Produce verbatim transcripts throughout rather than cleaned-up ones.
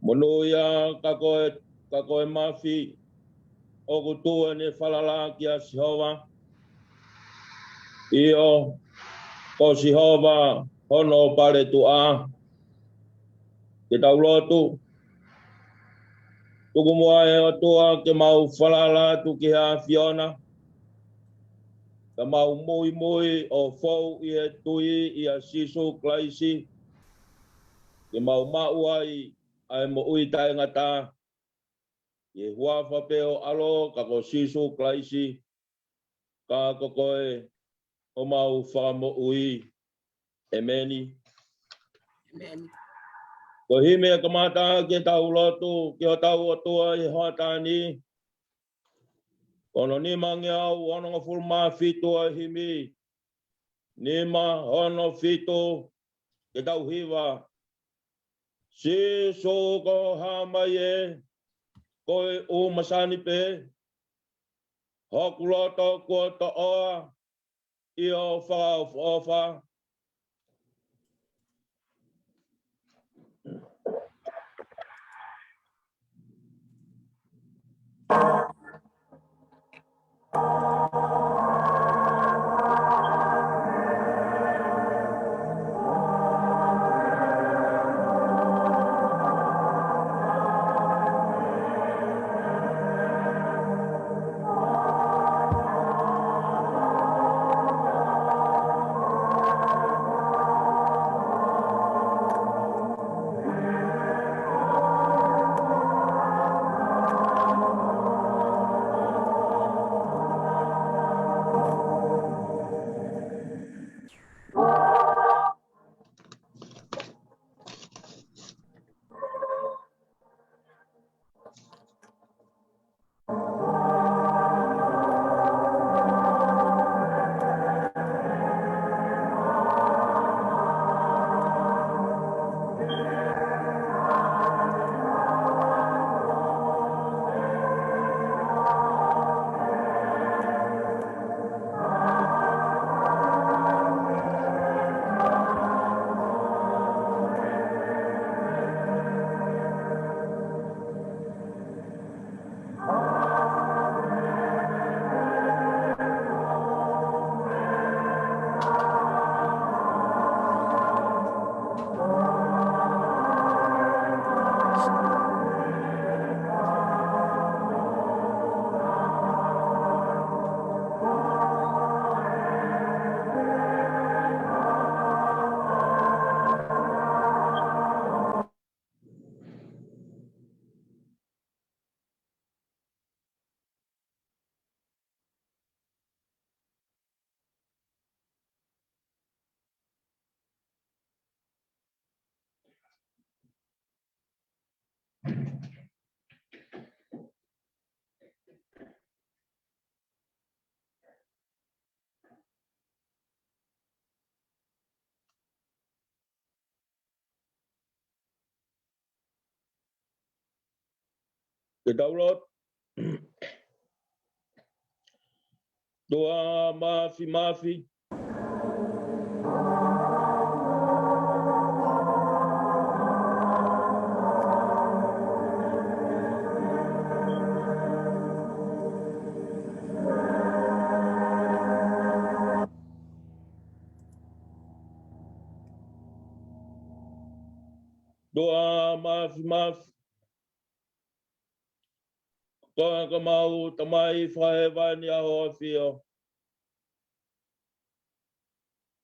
Monūʻia ka ko e, ka ko e Mafi ʻoku tuʻu ʻene falala kia Sihova. ʻIo, ko Sihova hono paletuʻa. Ke tau lotu. Tuku muʻa ʻe ʻOtua ke mau falala atu ki he ʻAfiona. Ka mau muimui ʻo fou ʻi he tui ʻia Sīsū Kalaisi. Ke mau maʻu ai ʻa e moʻui taʻengata. ʻI he huafa pē ho ʻAlo ka ko Sīsū Kalaisi. Ka ko koe homau Fakamoʻui. ʻEmeni. ʻEmeni. Ko e himi ʻe kamata ke tau lotu ki hotau ʻOtua ʻi he hoʻatā ni. Ko hono nimangeau onongofulu mā fitu ʻo e himi. Nima, ono, fitu, ke tau hiva. Sīsū ko e hā mai ē, ko e ʻū masani pē, hoku loto kuo toʻoa, ʻio fakaʻofoʻofa. Ke tau lotu. ʻOtua Māfimafi. ʻOtua Māfimafi. Ko koe ko homau Tamai fakahēvani ʻa hoʻo ʻAfio.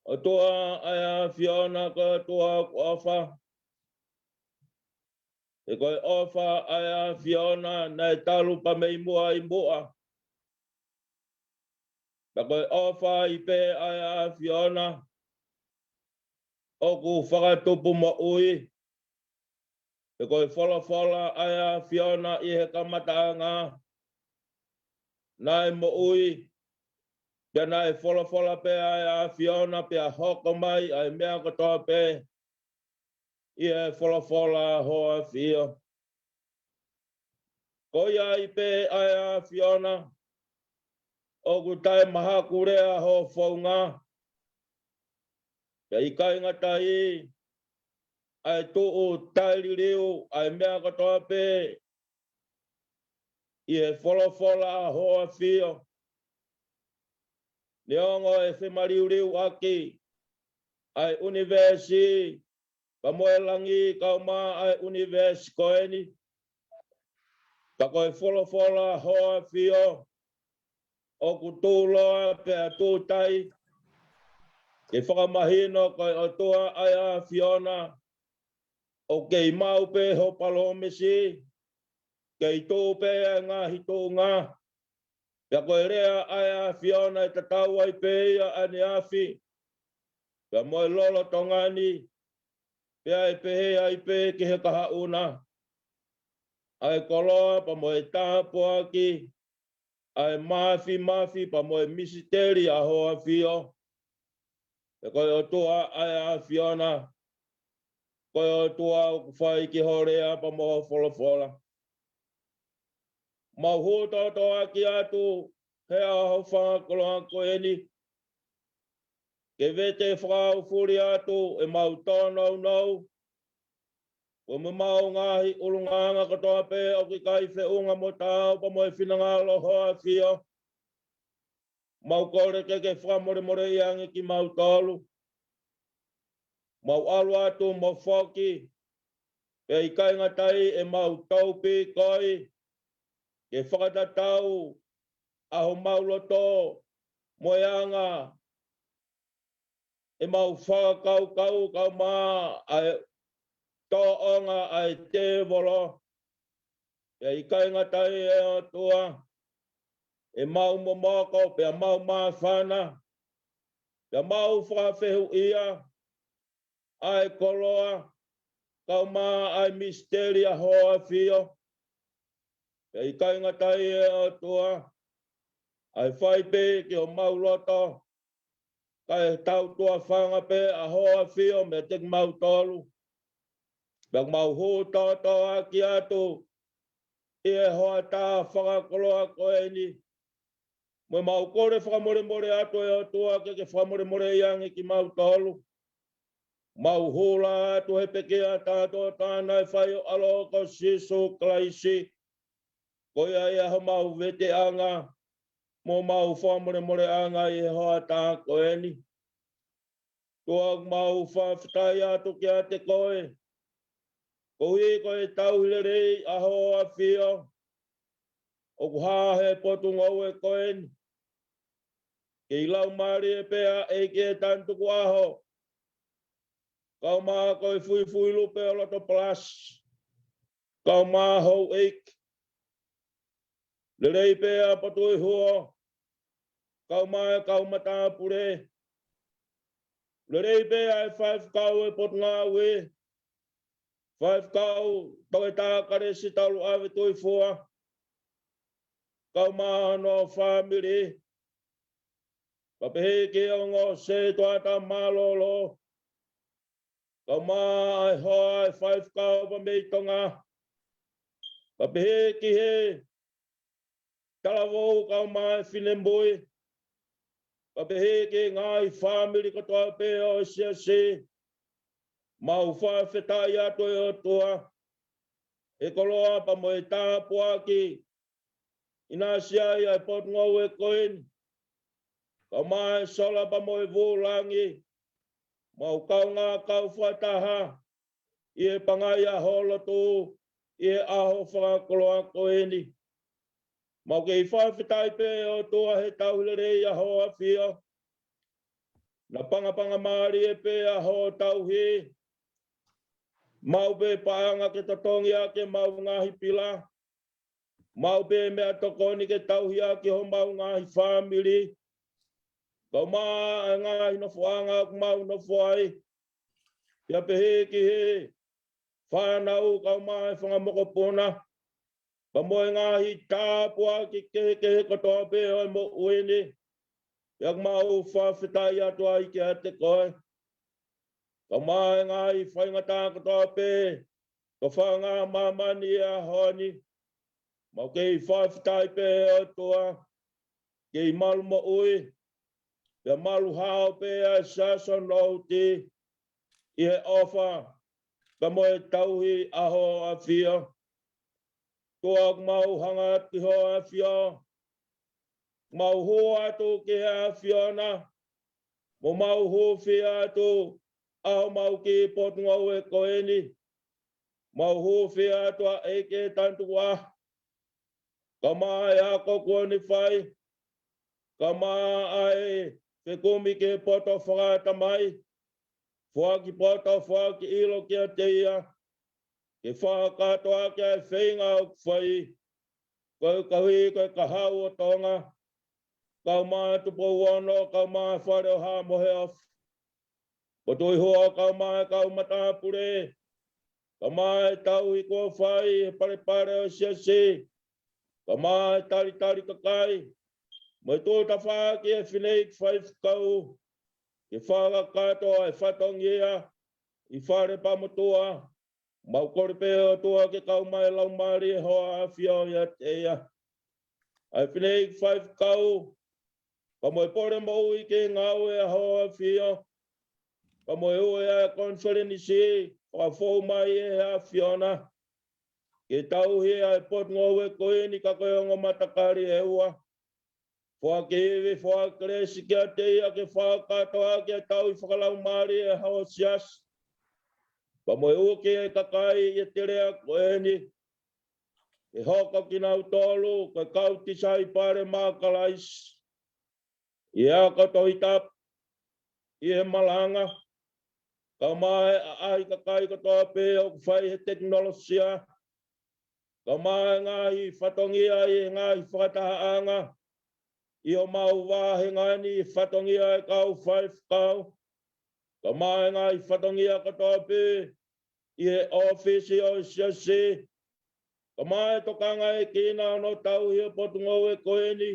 ʻOtua ʻa e ʻAfiona, ko e ʻOtua ʻoku ʻofa. He ko e ʻofa ʻa e ʻAfiona naʻe talu pē mei muʻa ʻi muʻa. Pea ko e ʻofa ai pē ʻa e ʻAfiona ʻoku fakatupu moʻui. He ko e folofola ʻa e ʻAfiona ʻi he kamataʻanga naʻe moʻui. Pea naʻe folofola pē ʻa e ʻAfiona pea hoko mai ʻa e meʻa kotoa pē ʻi he folofola ʻa hoʻo ʻAfio. Ko ia ai pē ʻa e ʻAfiona ʻoku taʻemahakulea hoʻo founga. Pea ʻikai ngata ai, ʻa e tuʻu taʻeliliu ʻa e meʻa kotoa pē ʻi he folofola ʻa hoʻo ʻAfio. Neongo ʻe femaliuliuaki ʻa e ʻunivēsi, pea mo e langi kae ʻumaʻā ʻa e ʻunivēsi ko eni. Ka ko e folofola ʻa hoʻo ʻAfio ʻoku tuʻuloa pea tuʻutai, ke fakamahino ko e ʻOtua ʻa e ʻAfiona, ʻoku kei maʻu pē hoʻo palōmesi, kei tuʻu pē ʻa e ngaahi tuʻunga. Pea ko e lea ʻa e ʻAfiona ʻe tatau ai pē ia ʻaneafi, pea mo e lolotonga ni, pea ʻe pehē ai pē ki he kahaʻu na. ʻA e koloa pea mo e tāpuaki, ʻa e māfimafi pea mo e misiteli ʻa hoʻo ʻAfio. He ko e ʻOtua ʻa e ʻAfiona, ko e ʻOtua ʻoku fai ki hoʻo lea pea mo hoʻo folofola. Mau hū tōtōaki atu he ʻaho fakakoloa ko eni, ke vete fakaʻaufuli atu ʻemau tōnounou, pea mo ʻemau ngaahi ʻulungaanga kotoa pē ʻoku ʻikai feʻunga mo taau pea mo e finangalo ʻo hoʻo ʻAfio. Mau kole ke ke fakamolemoleʻi ange kimautolu. Mau ʻalu atu mo foki, pea ʻikai ngata ai ʻemau tau pīkoi, ke fakatatau ʻa homau loto mo e anga ʻemau fakakaukau kae ʻumaʻā ʻa e tōʻonga ʻa e tēvolo. Pea ʻikai ngata ai ʻe ʻOtua, ʻemau momoko, pea mau māfana, pea mau fakafehuʻia ʻa e koloa, kae ʻumaʻā ʻa e misiteli ʻa hoʻo ʻAfio. Pea ʻikai ngata ai ʻe ʻOtua, ʻa e fai pē ki homau loto, kae tau tuʻa fanga pē ʻa hoʻo ʻAfio meiate kimautolu. Pea mau hū tōtōaki atu ʻi he hoʻatā fakakoloa ko eni. Mo ʻemau kole fakamolemole atu ʻe ʻOtua ke ke fakamolemoleʻi ange kimautolu. Mau hū lā atu he pekia tātōtāna ʻe fai ʻo e ʻAlo ko Sīsū Kalaisi. Ko ia ia homau veteʻanga, mo ʻemau fakamolemoleʻanga ʻi he hoʻatā ko eni. ʻOtua, mau fakafetaʻi atu kiate koe, koeʻuhi ko e tauhi lelei ʻa hoʻo ʻAfio ʻoku hā he potungāue ko eni. Kei laumālie pē ʻa e ʻEiki ʻi he taimi tukuʻaho, kae ʻumaʻā ko e fuifui lupe ʻo loto palasi, kae ʻumaʻā houʻeiki. Lelei pē ʻa e potu ʻi huo, kae ʻumaʻā e kau matāpule. Lelei pē ʻa e faifekau ʻo e potungāue, Faifekau Toketā Kalesi Tauluʻave Tuifua, kae ʻumaʻā hono fāmili, pea pehē ki he ongo sētuata mālōlō, kae ʻumaʻā e hoa ʻo e faifekau pea mei Tonga, pea pehē ki he talavou kae ʻumaʻā e finemui, pea pehē ki he ngaahi fāmili kotoa pē ʻo e siasi. Mau fakafetaʻi atu ʻe ʻOtua, ʻe koloa pea mo e tāpuaki, ʻinasi ai ʻa e potungāue ko eni, kae ʻumaʻā e sola pea mo e vūlangi, mau kaungā kau fakataha ʻi he pangai ʻa ho lotu ʻi he ʻaho fakakoloa ko eni. Mau kei fakafetaʻi pē ʻOtua he tauhi lelei ʻa ho ʻAfio. Naʻe pangapanga mālie pē ʻa ho tauhi. Mau pē paʻanga ke totongi ʻaki ʻemau ngaahi pila. Mau pē meʻatokoni ke tauhi ʻaki homau ngaahi fāmili, kae ʻumaʻā e ngaahi nofoʻanga ʻoku mau nofo ai. Pea pehē ki he fānau kae ʻumaʻā e fanga mokopuna, pea mo e ngaahi tāpuaki kehekehe kotoa pē ʻo e moʻui ni, pea ʻoku mau fakafetaʻi atu ai kiate koe. Kae ʻumaʻā e ngaahi faingataʻa kotoa pē, ko e fanga māmani ʻi he ʻaho ni, mau kei fakafetaʻi pē ʻOtua, kei malu moʻui, pea malu hao pē ʻa e Siasi ʻo Nouti, ʻi he ʻofa, pea mo e tauhi ʻa ho ʻAfio. ʻOtua ʻoku mau hanga atu ki ho ʻAfio, mau hū atu ki he ʻAfiona, mo mau hūfia atu ʻa homau kiʻi potungāue ko eni, mau hūfia atu ʻa e ʻEiki Tantuʻa, kae ʻumaʻā e ako kuo ne fai, kae ʻumaʻā e fekumi ki he poto fakatamai, foaki poto, foaki ʻilo kiate ia, ke fakakātoa ʻaki ʻa e feinga ʻoku fai, koeʻuhi ko e kahaʻu ʻo Tonga, kae ʻumaʻā Tupou Ono, kae ʻumaʻā Fale ʻo Haʻa Moheofo, Potungāue Hou, kae ʻumaʻā e kau matāpule, kae ʻumaʻā e tauhi kuo fai ʻe he palepale ʻo e siasi, kae ʻumaʻā e talitali kakai, mo e tuʻu tafaʻaki ʻa e fineʻeiki faifekau, ke fakakātoa e fatongia ʻi Fale Pamotua, mau kole pē ʻOtua ke kau mai e Laumālie ʻo ho ʻAfio ʻiate ia. ʻA e fineʻeiki faifekau, pea mo e pole moʻui ke ngāue ʻa ho ʻAfio, pea mo e ue ʻa e konifelenisi, fakafou mai ʻe he ʻAfiona, ke tauhi ʻa e potungāue ko eni ka ko e ongo matakali ʻe ua. Foaki ivi, foaki kelesi kiate ia ke fakakātoa ʻaki e tauhi fakalaumālie ʻa ho siasi, pea mo e uki e kakai ʻi he telea ko eni, ke hoko kinautolu ko e kau tīsai pale maʻa Kalaisi, ʻi he ako Tohi Tapu, ʻi he malanga, kae ʻumaʻā e ʻaʻahi kakai kotoa pē ʻoku fai he tekinolosia, kae ʻumaʻā e ngaahi fatongia ʻi he ngaahi fakatahaʻanga, ʻi homau vāhenga ni, fatongia e kau faifekau, kae ʻumaʻā e ngaahi fatongia kotoa pē ʻi he ʻōfisi ʻo e siasi, kae ʻumaʻā e tokangaʻekina ʻo hono tauhi e potungāue ko eni,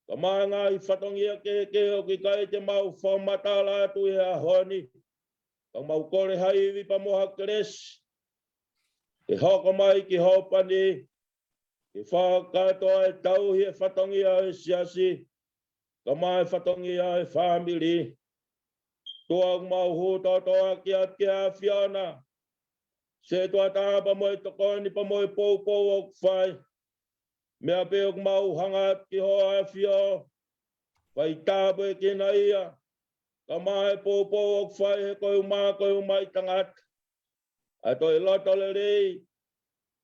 kae ʻumaʻā e ngaahi fatongia kehekehe ʻoku ʻikai te mau fakamatala atu ʻi he ʻaho ni. Ka mau kole ha ivi pea mo ha kelesi ke hoko mai ki ho pani, ke fakakātoa e tauhi e fatongia ʻo e siasi, kae ʻumaʻā e fatongia ʻo e fāmili. ʻOtua, ʻoku mau hū tōtōaki atu ki he ʻAfiona, sētuata pea mo e tokoni pea mo e poupou ʻoku fai. Meʻa pē ʻoku mau hanga atu ki ho ʻAfio, fai tāpuekina ia, kae ʻumaʻā e poupou ʻoku fai he ko e uma, ko e uma ʻi tangata. ʻA e toe loto lelei,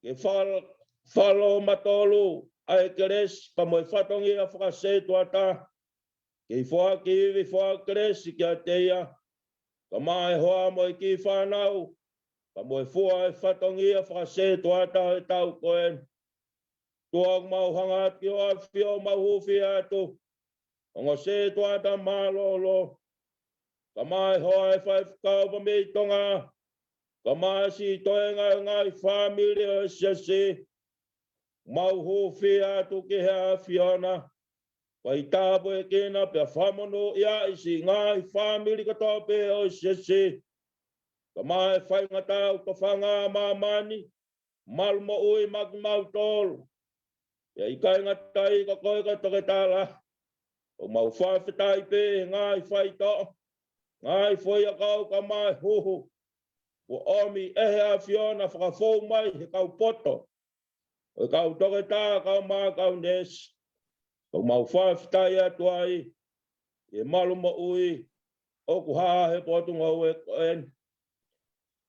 ke fal-, falo matolu ʻa e kelesi pea mo e fatongia fakasētuata, ke foaki ivi, foaki kelesi kiate ia, kae ʻumaʻā e hoa mo e kiʻi fānau, pea mo e fua e fatongia fakasētuata ʻo e taʻu ko eni. ʻOtua, ʻoku mau hanga atu ki ho ʻAfio, mau hūfia atu, ongo sētuata mālōlō, kae ʻumaʻā e hoa e faifekau pea mei Tonga, kae ʻumaʻā siʻi toenga ʻo e ngaahi fāmili ʻo e siasi, mau hūfia atu ki he ʻAfiona, fai tāpuekina pea fakamonūʻia ʻi siʻi ngaahi fāmili kotoa pē ʻo e siasi, kae ʻumaʻā e faingataʻa ʻoku tofanga ʻa māmani, malu moʻui maʻa kimautolu. Pea ʻikai ngata ai, ka ko e kau toketā, ʻoku mau fakafetaʻi pē he ngaahi faitoʻo, ngaahi foʻiʻakau kae ʻumaʻā e huhu kuo ʻomi ʻe he ʻAfiona fakafou mai he kau poto ʻo e kau toketā kae ʻumaʻā e kau neesi. ʻOku mau fakafetaʻi atu ai ʻi he malu moʻui ʻoku hā he potungāue ko eni.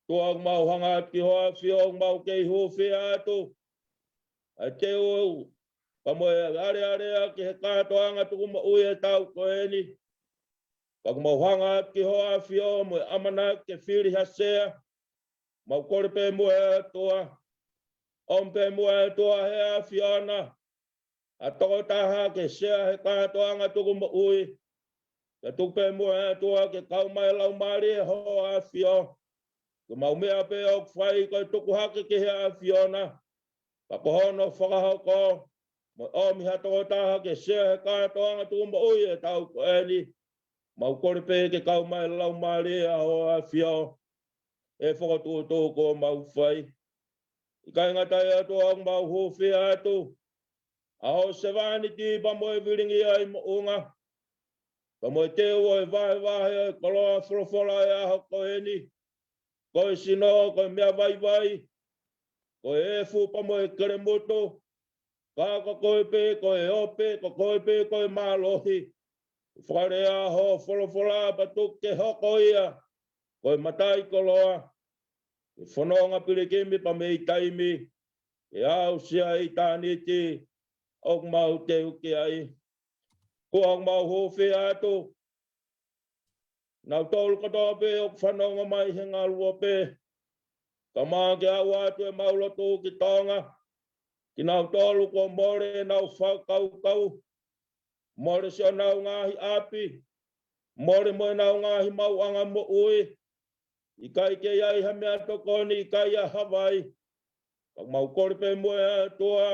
ʻOtua, ʻoku mau hanga atu ki hoʻo ʻAfio, ʻoku mau kei hūfia atu ʻa e teu pea mo e alealea ki he kātoanga tuku moʻui ʻo e taʻu ko eni. Pea ʻoku mau hanga atu ki hoʻo ʻAfio mo e ʻamanaki ke fili ha sea, mau kole pē muʻa ʻe ʻOtua, ʻomi pē muʻa ʻe ʻOtua ʻe he ʻAfiona ha tokotaha ke sea he kātoanga tuku moʻui, pea tuku pē muʻa ʻe ʻOtua ke kau mai e Laumālie ʻo hoʻo ʻAfio. Ko ʻemau meʻa pē ʻoku fai ko e tuku hake ki he ʻAfiona, pea ko hono fakahoko mo ʻomi ha tokotaha ke sea he kātoanga tuku moʻui ʻo e taʻu ko eni. Mau kole pē ke kau mai e Laumālie ʻo hoʻo ʻAfio ʻo fakatuʻutuʻu ʻoku mau fai. ʻIkai ngata ai, ʻOtua, ʻoku mau hūfia atu ʻa hoʻo sevāniti pea mo e vilingia ʻi moʻunga, pea mo e teu ʻo e vahevahe ʻo e koloa folofola ʻo e ʻaho ko eni. Ko e sino ko e meʻa vaivai, ko e efu pea mo e kelemutu, ka ko koe pē ko e ope, ko koe pē ko e mālohi. Fakalea hoʻo folofola pea tuku ke hoko ia ko e mataʻikoloa, ke fononga pilikimi pea mei taimi ke aʻusia ʻitāniti ʻoku mau teu ki ai. ʻOtua, ʻoku mau hūfia atu kinautolu kotoa pē ʻoku fanongo mai he ngaluope, kae ʻumaʻā ke aʻu atu ʻemau lotu ki Tonga, kinautolu kuo mole ʻenau fakakaukau, mole siʻonau ngaahi ʻapi, mole mo ʻenau ngaahi maʻuʻanga moʻui, ʻikai ke ʻi ai ha meʻatokoni, ʻikai ha vai. Ka mau kole pē muʻa ʻe ʻOtua,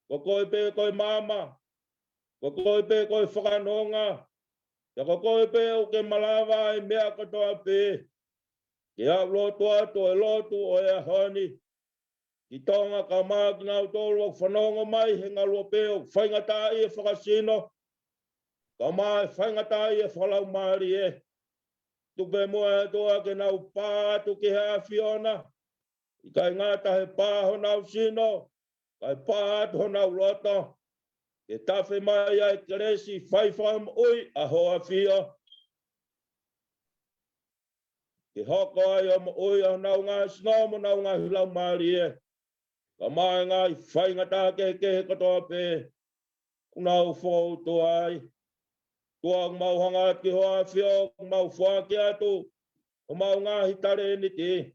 ko koe pē ko e maama, ko koe pē ko e fakanonga, pea ko koe pē ʻoku ke malava ʻa e meʻa kotoa pē. Ke aʻu lotu atu e lotu ʻo e ʻaho ni ki Tonga, kae ʻumaʻā kinautolu ʻoku fanongo mai he ngaluope ʻoku faingataʻaʻia fakasino, kae ʻumaʻā e faingataʻaʻia fakalaumālie. Tuku pē muʻa ʻe ʻOtua ke nau pā atu ki he ʻAfiona, ʻikai ngata he pā honau sino, kae pā atu honau loto, ke tafe mai ʻa e kelesi fai fakamoʻui ʻa hoʻo ʻAfio, ke hoko ai ʻa e moʻui ʻa honau ngaahi sino mo honau ngaahi laumālie, kae ʻumaʻā e ngaahi faingataʻa kehekehe kotoa pē ʻoku nau foutua ai. ʻOtua, ʻoku mau hanga atu ki hoʻo ʻAfio, ʻoku mau foaki atu homau ngaahi talēniti,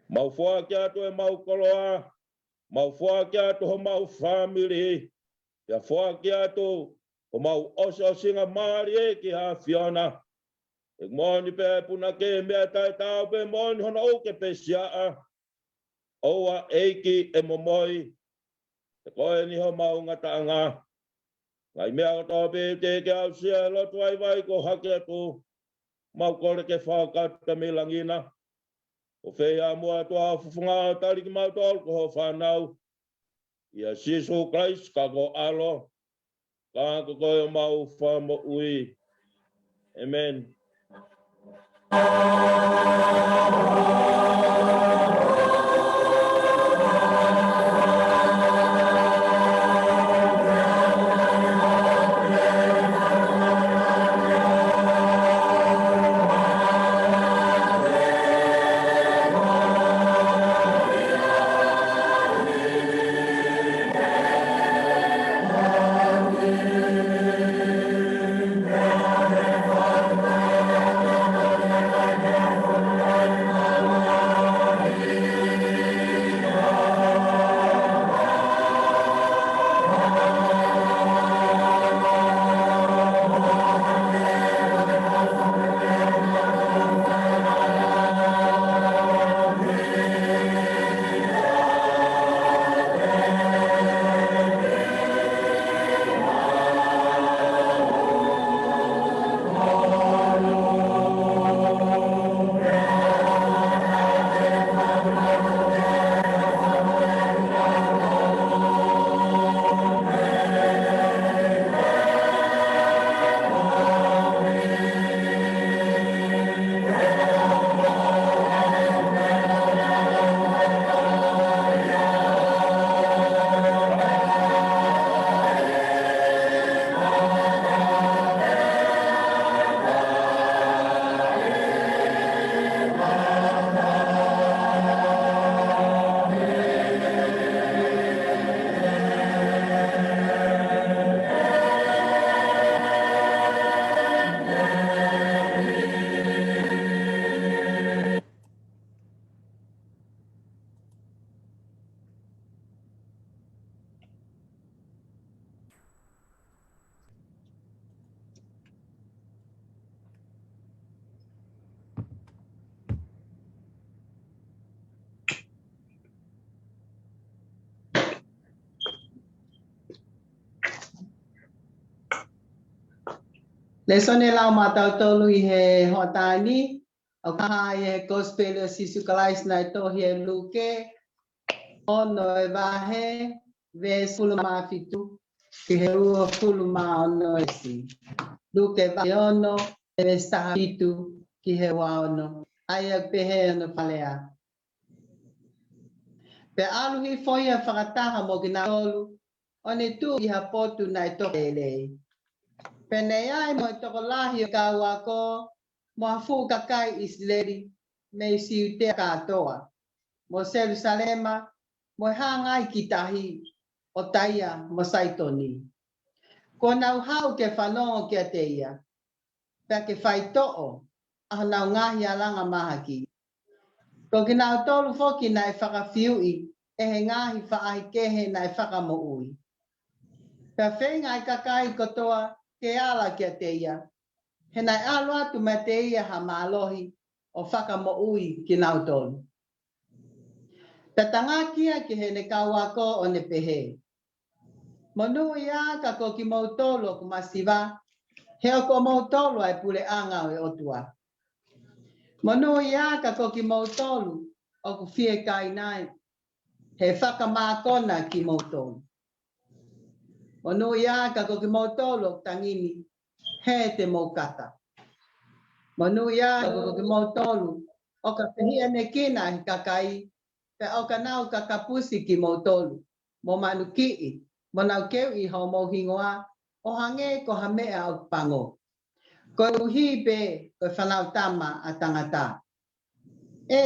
mau foaki atu ʻemau koloa, mau foaki atu homau fāmili, pea foaki atu homau ʻosiʻosingamālie ki he ʻAfiona. ʻOku moʻoni pē ʻa e punake, meʻa taʻetaau pē moʻoni hono ʻuke pē siaʻa. ʻOua ʻEiki ʻe momoi, he ko eni homau ngataʻanga. Ngaahi meʻa kotoa pē teʻeki ke aʻusia he lotu vaivai kuo hake atu, mau kole ke fakakakato mei langi na. ʻO fai ā muʻa ʻOtua ho fofonga ʻo tali kimautolu ko ho fānau, ʻia Sīsū Kalaisi ko ho ʻAlo, ka ko koe homau Fakamoʻui. ʻĒmeni. Lēsoni ʻe lau maʻatautolu ʻi he hoʻatā ni, ʻoku hā ʻi he Kosipeli ʻo Sīsū Kalaisi naʻe tohi ʻe Luke, ono e vahe, veesi hongofulu mā fitu ki he uofulu mā ono e veesi. Luke vahe ono, veesi taha fitu ki he ua ono. ʻA ia ʻoku pehē hono fakalea. Pea ʻalu hifo ia fakataha mo kinautolu, ʻo ne tuʻu ʻi ha potu naʻe toka lelei. Pea naʻe ʻi ai mo e tokolahi ʻo e kau ako, mo ha fuʻu kakai ʻIsileli, mei Siutea kātoa, mo Selusalema, mo e hāngai ki tahi, ʻo Taia mo Saitoni. Kuo nau haʻu ke fanongo kiate ia, pea ke faitoʻo ʻa honau ngaahi alanga mahaki. Ko kinautolu foki naʻe fakafiuʻi ʻe he ngaahi faʻahikehe naʻe fakamoʻui. Pea feinga ʻa e kakai kotoa ke ala kiate ia, he naʻe ʻalu atu meiate ia ha mālohi ʻo fakamoʻui kinautolu. Pea tangaki ia ki heʻene kau ako ʻo ne pehē, Monūʻia ka ko kimoutolu ʻoku masiva, he ʻoku ʻomoutolu ʻa e puleʻanga ʻo e ʻOtua. Monūʻia ka ko kimoutolu ʻoku fiekainai, he ʻe fakamākona kimoutolu. Monūʻia ka ko kimoutolu ʻoku tangini, he te mou kata. Monūʻia ka ko kimoutolu ʻoka fehiʻanekina ʻe he kakai, pea ʻoka nau kakapusi kimoutolu, mo manukiʻi, mo nau keuʻi hoʻomou hingoa, ʻo hangē ko ha meʻa ʻoku pango, koeʻuhi pē ko e Fanautama ʻa Tangata. ʻE,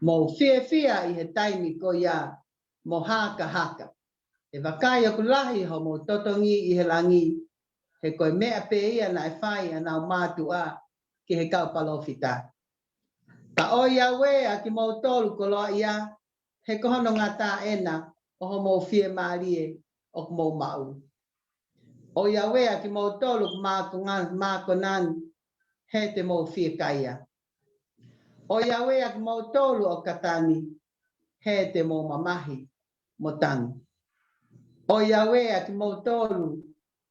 mou fiefia ʻi he taimi ko ia, mo hakahaka. ʻE vakai ʻoku lahi hoʻomou totongi ʻi he langi, he ko e meʻa pē ia naʻe fai ʻe honau mātuʻa ki he kau palōfita. Ka ʻoiauē ʻa kimoutolu koloaʻia, he ko hono ngata ʻena ʻo hoʻomou fiemālie ʻoku mou maʻu. ʻOiauē ʻa kimoutolu ʻoku mākonga-, mākona ni, he te mou fiekaia. ʻOiauē ʻa kimoutolu ʻoku kata ni, he te mou mamahi mo tangi. ʻOiauē ʻa kimoutolu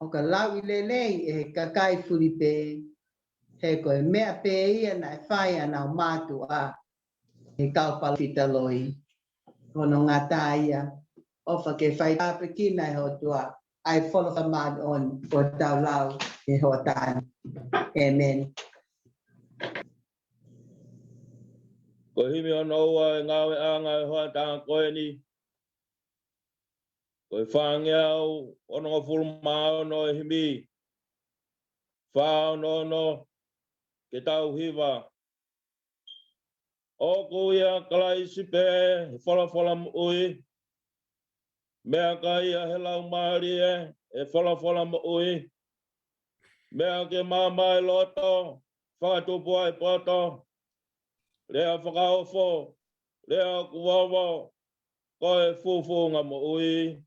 ʻoka lauʻi lelei ʻe he kakai fulipē, he ko e meʻa pē ia naʻe fai ʻe honau mātuʻa ki he kau palōfita loi. Ko hono ngata ia, ʻofa ke fai tāpuekina ʻe he ʻOtua ʻa e folofola māʻoniʻoni kuo tau lau ʻi he hoʻatā ni. ʻĒmeni. Ko e himi hono ua ʻo e ngāueʻanga ʻo e hoʻatā ko eni, ko e fāngeau onongofulu mā ono ʻo e himi, fā ono ono, ke tau hiva. ʻOku ʻia Kalaisi pē ʻa e folofola moʻui, meʻa kia ia ʻa e Laumālie ʻo e folofola moʻui, meʻa ke maama ʻa e loto, fakatupu ʻa e poto, lea fakaofo, lea ʻoku vovo, ko e fufunga moʻui.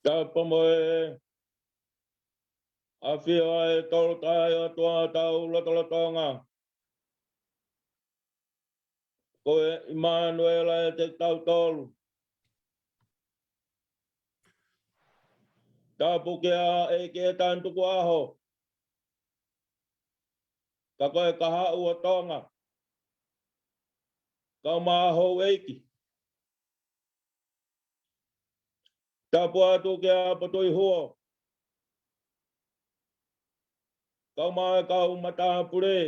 Tapu mo e ʻafio ʻa e Tolu Tahaʻi ʻOtua ʻi hotau lotolotonga. Ko e ʻImanuela ʻiate kitautolu. Tapu ki he ʻEiki ʻi he taimi tukuʻaho. Ka ko e kahaʻu ʻo Tonga. Kae ʻumaʻā houʻeiki. Tapu atu ki he ʻApatui Huo. Kae ʻumaʻā e kau matāpule.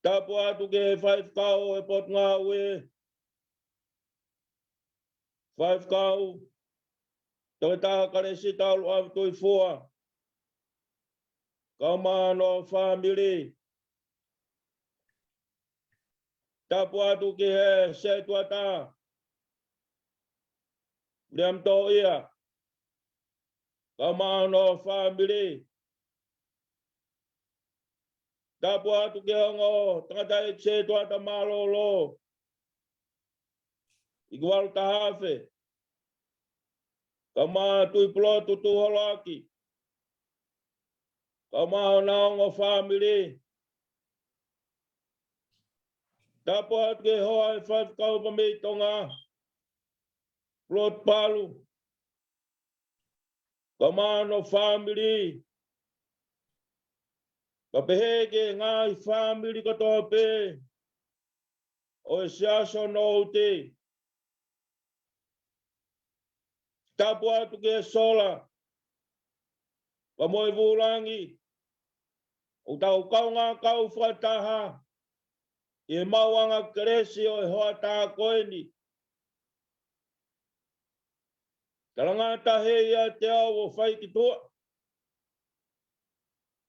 Tapu atu ki he faifekau ʻo e Potungāue. Faifekau, Toketā Kalesita ʻUluʻafi Tuʻifua. Kae ʻumaʻā hono fāmili. Tapu atu ki he setuata, Viliami Toʻia. Kae ʻumaʻā hono fāmili. Tapu atu ki he ongo tangataʻeiki setuata mālōlō, ʻIkuvalu Tahafe. Kae ʻumaʻā Tuʻipulotu Tuʻuholoaki. Kae ʻumaʻā hona ongo fāmili. Tapu atu ki he hoa ʻo e faifekau pea mei Tonga, Pulotu Palu. Kae ʻumaʻā hono fāmili. Kae pehē ki he ngaahi fāmili kotoa pē ʻo e Siasi ʻo Nouti. Tapu atu ki he sola, pea mo e vūlangi, ʻoku tau kaungā kau fakataha ʻi he maʻuʻanga kelesi ʻo e hoʻatā ko eni. Talangataʻa ʻiate au ʻo fai ki tuʻa.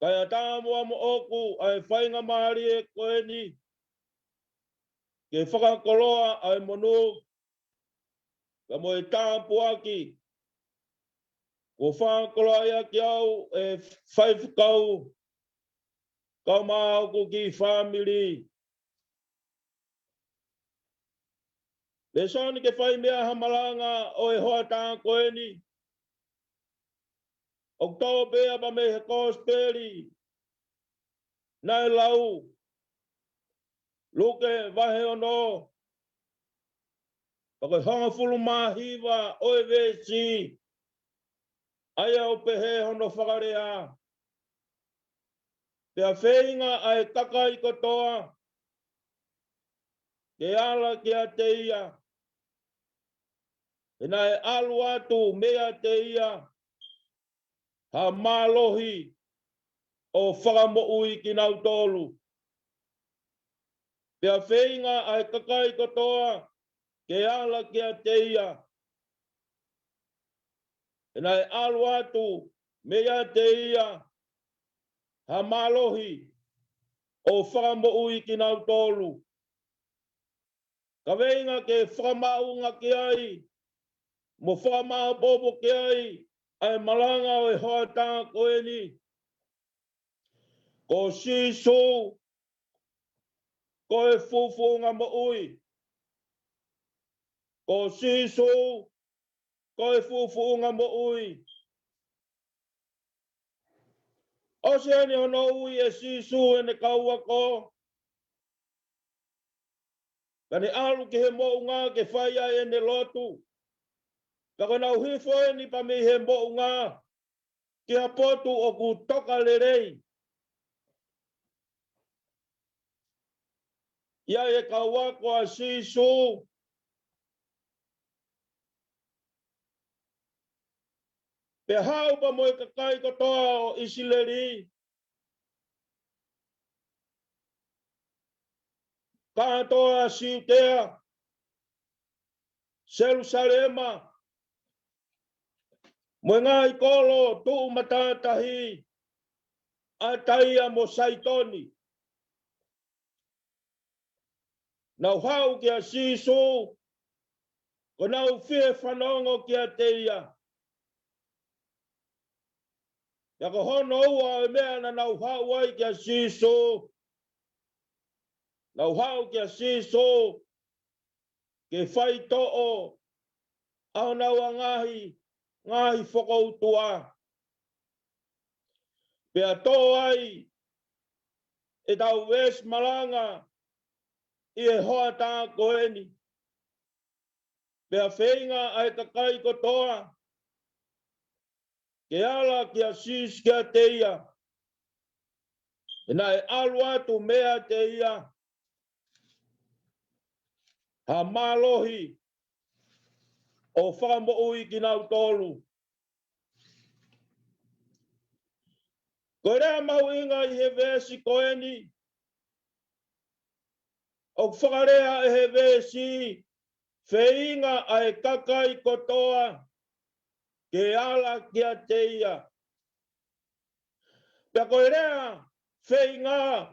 Kae ʻatā muʻa moʻoku ʻa e faingamālie ko eni ke fakakoloa ʻa e monū, pea mo e tāpuaki kuo fakakoloa ʻaki au ʻe he faifekau, kae ʻumaʻā hoku kiʻi fāmili. Lēsoni ke fai mei ai ha malanga ʻo e hoʻatā ko eni, ʻoku tō pē ia pea mei he Kosipeli naʻe lau, Luke vahe ono, pea ko e hongofulu mā hiva ʻo e veesi, ʻa ia ʻoku pehē hono fakalea: Pea feinga ʻa e kakai kotoa ke ala kiate ia, he naʻe ʻalu atu meiate ia ha mālohi ʻo fakamoʻui kinautolu. Pea feinga ʻa e kakai kotoa ke ala kiate ia, he naʻe ʻalu atu meiate ia ha mālohi ʻo fakamoʻui kinautolu. Kaveinga ke fakamaʻunga ki ai, mo fakamaʻopoʻopo ki ai, ʻa e malanga ʻo e hoʻatā ko eni. Ko Sīsū, ko e fuʻufuʻunga moʻui. Ko Sīsū, ko e fuʻufuʻunga moʻui. ʻOsi eni hono ui ʻe Sīsū ʻene kau ako, ka ne ʻalu ki he moʻunga ke fai ai ʻene lotu. Ka ko ʻenau hifo eni pea mei he moʻunga ki ha potu ʻoku toka lelei. ʻI ai e kau ako ʻa Sīsū, pea haʻu pea mo e kakai kotoa ʻo ʻIsileli, kātoa Siutea, Selusalema, mo e ngaahi kolo tuʻu matātahi, ʻa Taia mo Saitoni. Nau haʻu kia Sīsū, ko ʻenau fie fanongo kiate ia. Pea ko hono ua ʻo e meʻa naʻa nau haʻu ai kia Sīsū, nau haʻu kia Sīsū ke faitoʻo ʻa honau ngaahi, ngaahi fokoutua. Pea tō ai ʻetau veesi malanga ʻi he hoʻatā ko eni. Pea feinga ʻa e kakai kotoa ke ala kia Sīsū kiate ia. He naʻe ʻalu atu meiate ia ha mālohi ʻo fakamoʻui kinautolu. Ko e lea mahuʻinga ʻi he veesi ko eni, ʻoku fakalea ʻe he veesi, feinga ʻa e kakai kotoa ke ala kiate ia. Pea ko e lea feinga,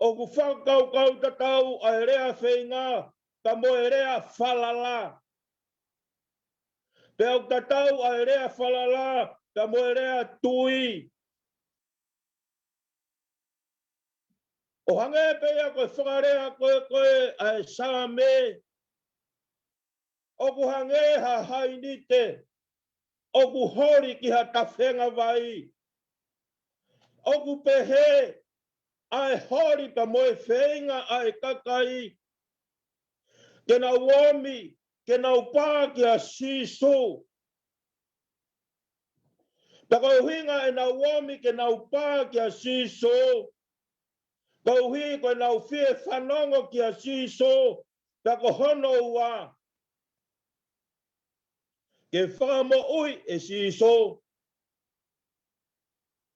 ʻoku fakakaukau tatau ʻa e lea feinga pea mo e lea falala. Pea ʻoku tatau ʻa e lea falala pea mo e lea tui. ʻO hangē pē ia ko e fakalea ko ē ko ē ʻa e Saame, ʻoku hangē ha hainite ʻoku holi ki ha tafenga vai. ʻOku pehē ʻa e holi pea mo e feinga ʻa e kakai ke nau omi, ke nau pā kia Sīsū. Pea ko e ʻuhinga ʻenau omi ke nau pā kia Sīsū, koeʻuhi ko ʻenau fie fanongo kia Sīsū, pea ko hono ua, ke fakamoʻui ʻe Sīsū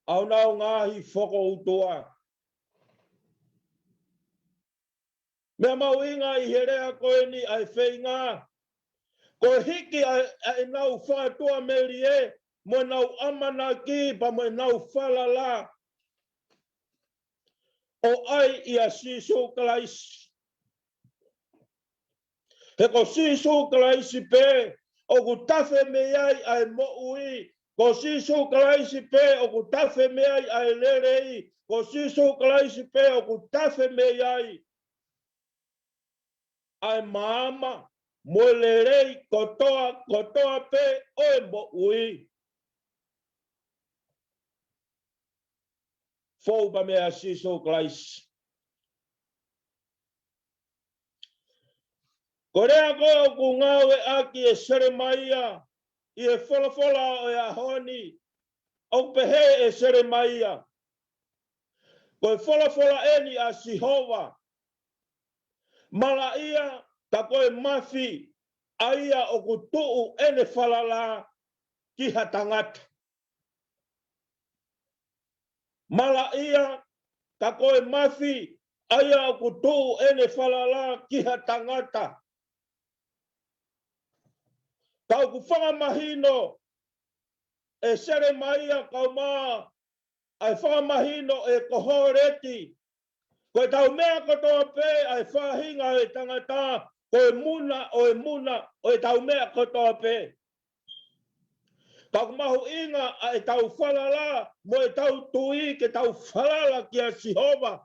ʻa honau ngaahi fokoutua. Meʻa mahuʻinga ʻi he lea ko eni ʻa e feinga, ko e hiki ʻa, ʻa ʻenau fakatuʻamelie, mo ʻenau ʻamanaki, pea mo ʻenau falala ʻo ʻai ʻia Sīsū Kalaisi. He ko Sīsū Kalaisi pē ʻoku tafe mei ai ʻa e moʻui. Ko Sīsū Kalaisi pē ʻoku tafe mei ai ʻa e lelei. Ko Sīsū Kalaisi pē ʻoku tafe mei ai ʻa e maama mo e lelei kotoa, kotoa pē ʻo e moʻui. Fou pea meia Sīsū Kalaisi. Ko e lea ko ē ʻoku ngāueʻaki ʻe Selemaia ʻi he folofola ʻo e ʻaho ni, ʻoku pehē ʻe Selemaia, ko e folofola eni ʻa Sihova, malaʻia ka ko e mafi ʻa ia ʻoku tuʻu ʻene falala ki ha tangata. Malaʻia ka ko e mafi ʻa ia ʻoku tuʻu ʻene falala ki ha tangata. Ka ʻoku fakamahino ʻe Selemaia kae ʻumaʻā ʻa e fakamahino ʻe Koheleti, ko ʻetau meʻa kotoa pē ʻa e faʻahinga ʻo e tangata, ko e muna ʻo e muna ʻo ʻetau meʻa kotoa pē. Ka ʻoku mahuʻinga ʻa ʻetau falala mo ʻetau tui ke tau falala kia Sihova.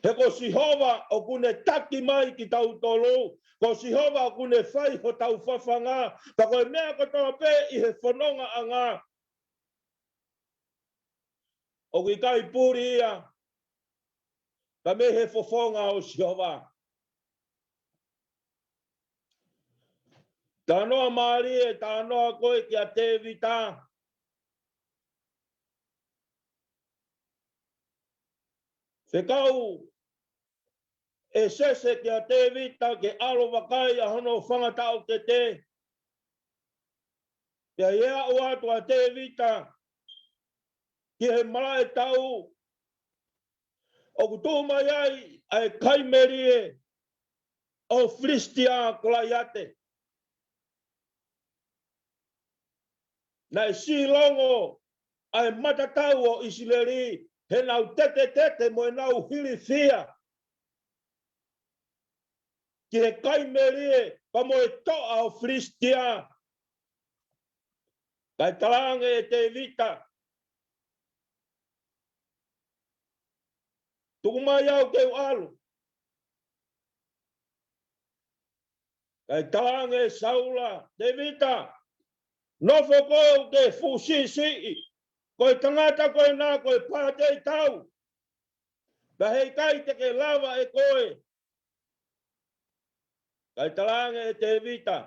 He ko Sihova ʻoku ne taki mai kitautolu, ko Sihova ʻoku ne fai hotau fafanga, pea ko e meʻa kotoa pē ʻi he fonongaʻanga ʻoku ʻikai puli ia ka mei he fofonga ʻo Sihova. Talanoa mālie, talanoa ko ē kia Tēvita. Fekau ʻe Sese kia Tēvita ke ʻalu ʻo vakai ʻa hono fanga taʻokete. Pea ʻi he aʻu atu ʻa Tēvita ki he malaʻe tau, ʻoku tuʻu mai ai ʻa e kai melie ʻo Filisitia, Kolaiate. Naʻe silongo ʻa e matatau ʻo ʻIsileli, he nau tetetete mo ʻenau hilifia ki he kai melie pea mo e toʻa ʻo Filisitia. Kae talaange ʻe Tēvita, tuku mai au ke u ʻalu. Kae talaange ʻe Saula, Tēvita, nofo koe ʻo ke fuʻu siʻisiʻi. Ko e tangata ko ena ko e pātei tau. Pea heʻikai te ke lava ʻe koe. Kae talaange ʻe Tēvita,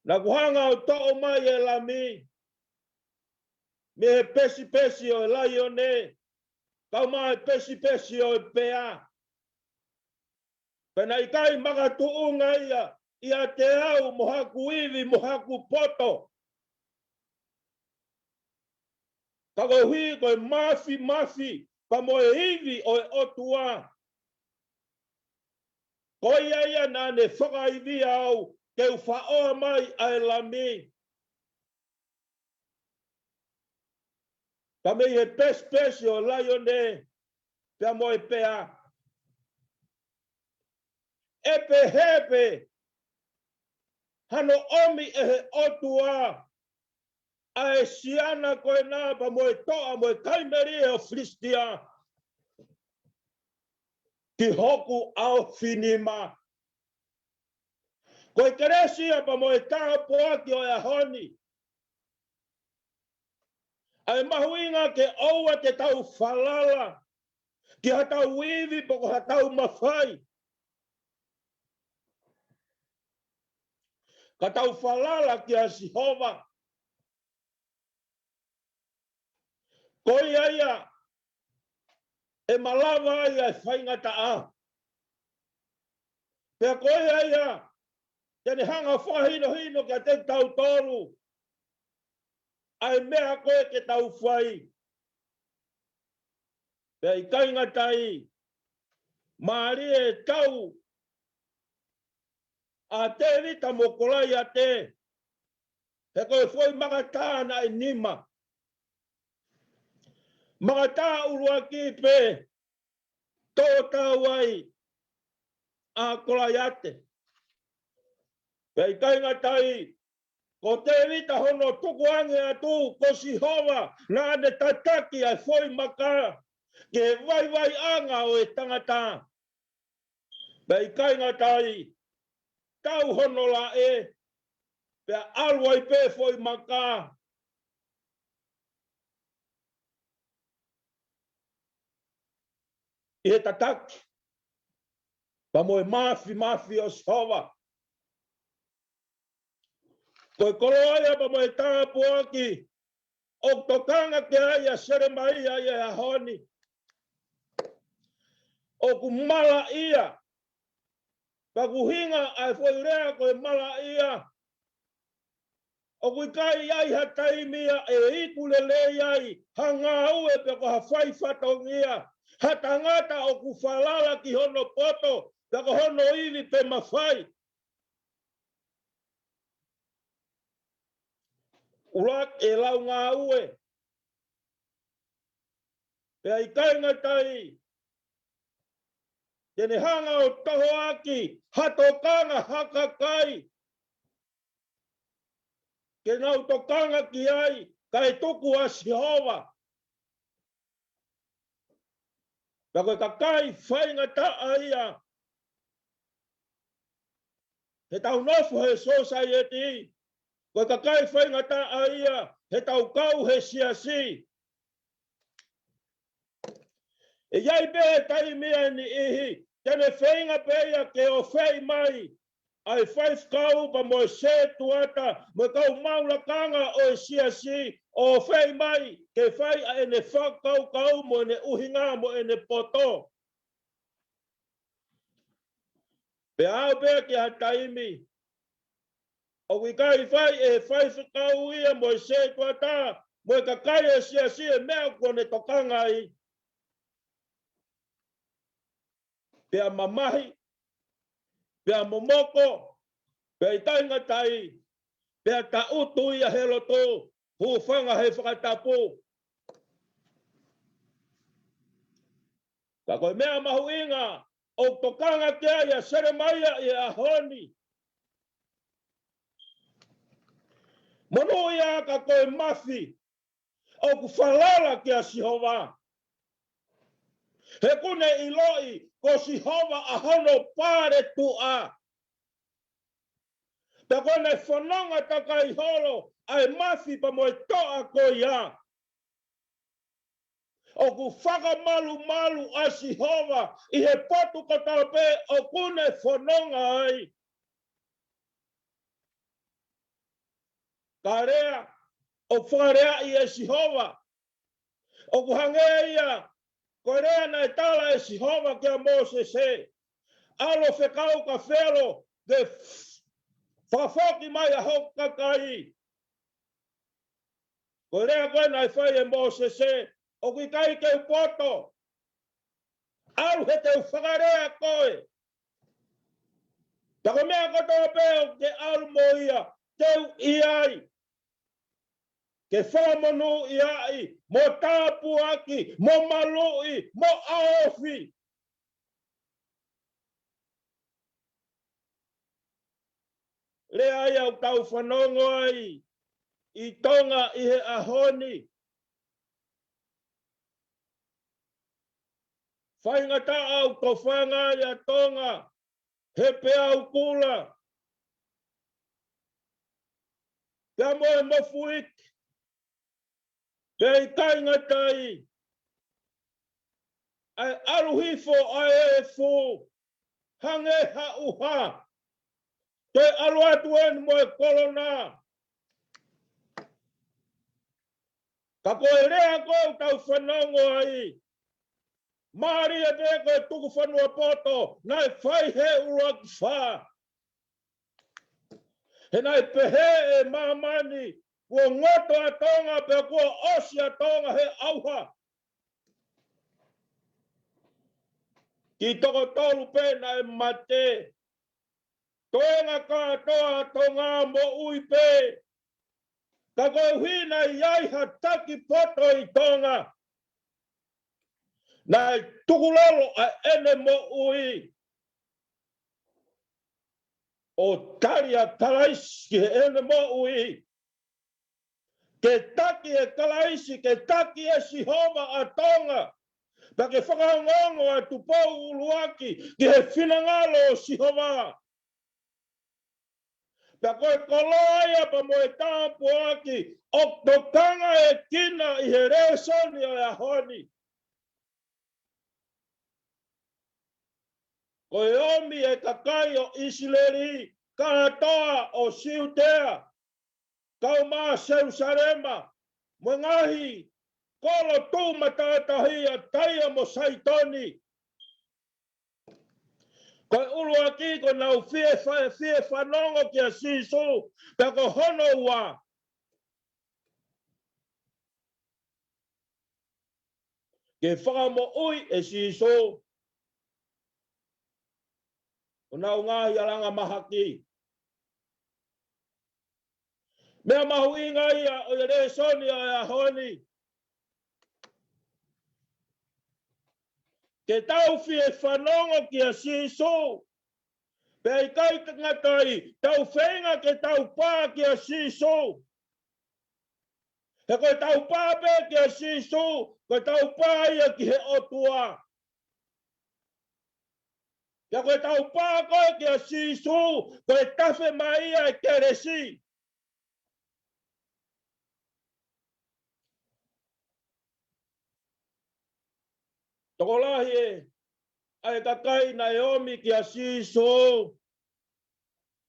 naʻa ku hanga ʻo toʻo mai e lami mei he pesipesi ʻo e laione, kae ʻumaʻā e pesipesi ʻo e pea. Pea naʻe ʻikai makatuʻunga ia ʻiate au mo haku ivi mo haku poto. Ka koeʻuhi ko e māfimafi pea mo e ivi ʻo e ʻOtua, ko ia ia naʻa ne fakaivia au ke u faʻoa mai ʻa e lami. Pea mei he pesipesi ʻo e laione, pea mo e pea. ʻE pehē pē hano ʻomi ʻe he ʻOtua ʻa e siana ko ena pea mo e toʻa mo e kai melie ʻo Filisitia ki hoku ʻaofinima. Ko e kelesi ia pea mo e tāpuaki ʻo e ʻaho ni. ʻA e mahuʻinga ke ʻoua te tau falala ki haʻatau ivi pe ko haʻatau mafai. Ka tau falala kia Sihova. Ko ia ia ʻe malava ai ʻa e faingataʻa. Pea ko ia ia te ne hanga ʻo fakahinohino kiate kitautolu ʻa e meʻa ko ē ke tau fai. Pea ʻikai ngata ai, mālie e tau ʻa Tēvita mo Kolaiate, he ko e foʻi makatā naʻe nima. Makatā ʻuluaki pē tō tau ai ʻa Kolaiate. Pea ʻikai ngata ai, ko Tēvita hono tukuange atu ko Sihova naʻa ne tataki ʻa e foʻi maka ki he vaivaiʻanga ʻo e tangata. Pea ʻikai ngata ai, tau hono laʻe, pea ʻalu ai pē foʻi maka ʻi he tataki pea mo e māfimafi ʻo Sihova. Ko e koloa ia pea mo e tāpuaki ʻoku tokanga ki ai ʻa Selemaia ʻi he ʻaho ni. ʻOku malaʻia. Pea ko e ʻuhinga ʻa e foʻi lea ko e malaʻia, ʻoku ʻikai ʻi ai ha taimi ia ʻe iku lelei ai ha ngāue pe ko ha fai fatongia ha tangata ʻoku falala ki hono poto pe ko hono ivi pe mafai. ʻUluaki, ʻe lau ngāue. Pea ʻikai ngata ai, te ne hanga ʻo tohoaki ha tokanga ha kakai ke nau tokanga ki ai, kae tuku ʻa Sihova. Pea ko e kakai faingataʻa ia heʻetau nofo he sōsaieti. Ko e kakai faingataʻa ia heʻetau kau he siasi. ʻE ʻi ai pē taimi ʻe niʻihi te ne feinga pē ia ke ʻofeʻi mai ʻa e faifekau pea mo e sētuata mo e kau maʻu lakanga ʻo e siasi, ʻofeʻi mai ke fai ʻa ʻene fakakaukau mo ʻene ʻuhinga mo ʻene poto. Pea aʻu pē ki ha taimi ʻoku ʻikai fai ʻe he faifekau ia mo e sētuata mo e kakai ʻo e siasi e meʻa kuo ne tokanga ai. Pea mamahi, pea momoko, pea ʻikai ngata ai, pea taʻutu ia he loto, hūfanga he fakatapu. Ka ko e meʻa mahuʻinga ʻoku tokanga ki ai ʻa Selemaia ʻi he ʻaho ni, monūʻia ka ko e mafi ʻoku falala kia Sihova. He ʻoku ne ʻiloʻi ko Sihova ʻa hono paletuʻa. Pea ʻoku ne fononga takai holo ʻa e mafi pea mo e toʻa ko ia. ʻOku fakamalumalu ʻa Sihova ʻi he potu kotoa pē ʻoku ne fononga ai. Ka lea ʻoku fakaleaʻi ʻe Sihova. ʻOku hangē ia ko e lea naʻe tala ʻe Sihova kia Mōsese: ʻAlu ʻo fekau kia Felo ke fakafoki mai ʻa hoku kakai. Ko e lea ko ē naʻe fai ʻe Mōsese: ʻOku ʻikai ke u poto. ʻAlu he te u fakalea koe. Pea ko e meʻa kotoa pē ʻoku ke ʻalu mo ia, te u ʻi ai ke fakamonūʻiaʻi, mo tāpuaki, mo maluʻi, mo ʻaofi. Lea ia ʻoku tau fanongo ai ʻi Tonga ʻi he ʻaho ni. Faingataʻa ʻoku tofanga ai ʻa Tonga he peau kula, pea mo e mofuike. Pea ʻikai ngata ai, ʻa e ʻalu hifo ʻa e efu hangē ha ʻuha. Toe ʻalu atu eni mo e kolona. Ka ko e lea ko ē ʻoku tau fanongo ai, mālie pē ko e tuku fonua poto naʻe fai he ʻuluaki fā. He naʻe pehē ʻe māmani kuo ngoto ʻa Tonga pea kuo ʻosi ʻa Tonga he ʻauha. Kiʻi toko tolu pē naʻe mate. Toenga kātoa ʻa Tonga moʻui pē. Ka koeʻuhi naʻe ʻi ai ha taki poto ʻi Tonga, naʻe tukulolo ʻa ʻene moʻui ʻo tali ʻa Kalaisi ki heʻene moʻui. Ke taki ʻe Kalaisi, ke taki ʻe Sihova ʻa Tonga, pea ke fakaongoongo ʻa Tupou ʻUluaki ki he finangalo ʻo Sihova. Pea ko e koloa ia pea mo e tāpuaki ʻoku tokanga ʻe kina ʻi he lēsoni ʻo e ʻaho ni. Ko e omi ʻe kakai ʻo ʻIsileli, kātoa ʻo Siutea, kau mai Selusalema, mo e ngaahi kolo tuʻu matātahi ʻa Taia mo Saitoni. Ko e ʻuluaki, ko ʻenau fie fa-, fie fanongo kia Sīsū, pea ko hono ua, ke fakamoʻui ʻe Sīsū ʻenau ngaahi ʻalanga mahaki. Meʻa mahuʻinga ia ʻo e lēsoni ʻo e ʻaho ni. Ke tau fie fanongo kia Sīsū. Pea ʻikai ngata ai, tau feinga ke tau pā kia Sīsū. He ko ʻetau pā pē kia Sīsū, ko ʻetau pā ia ki he ʻOtua. Pea ko ʻetau pā ko ē kia Sīsū, ko e tafe mai ia e kelesi. Tokolahi ē, ʻa e kakai naʻe omi kia Sīsū,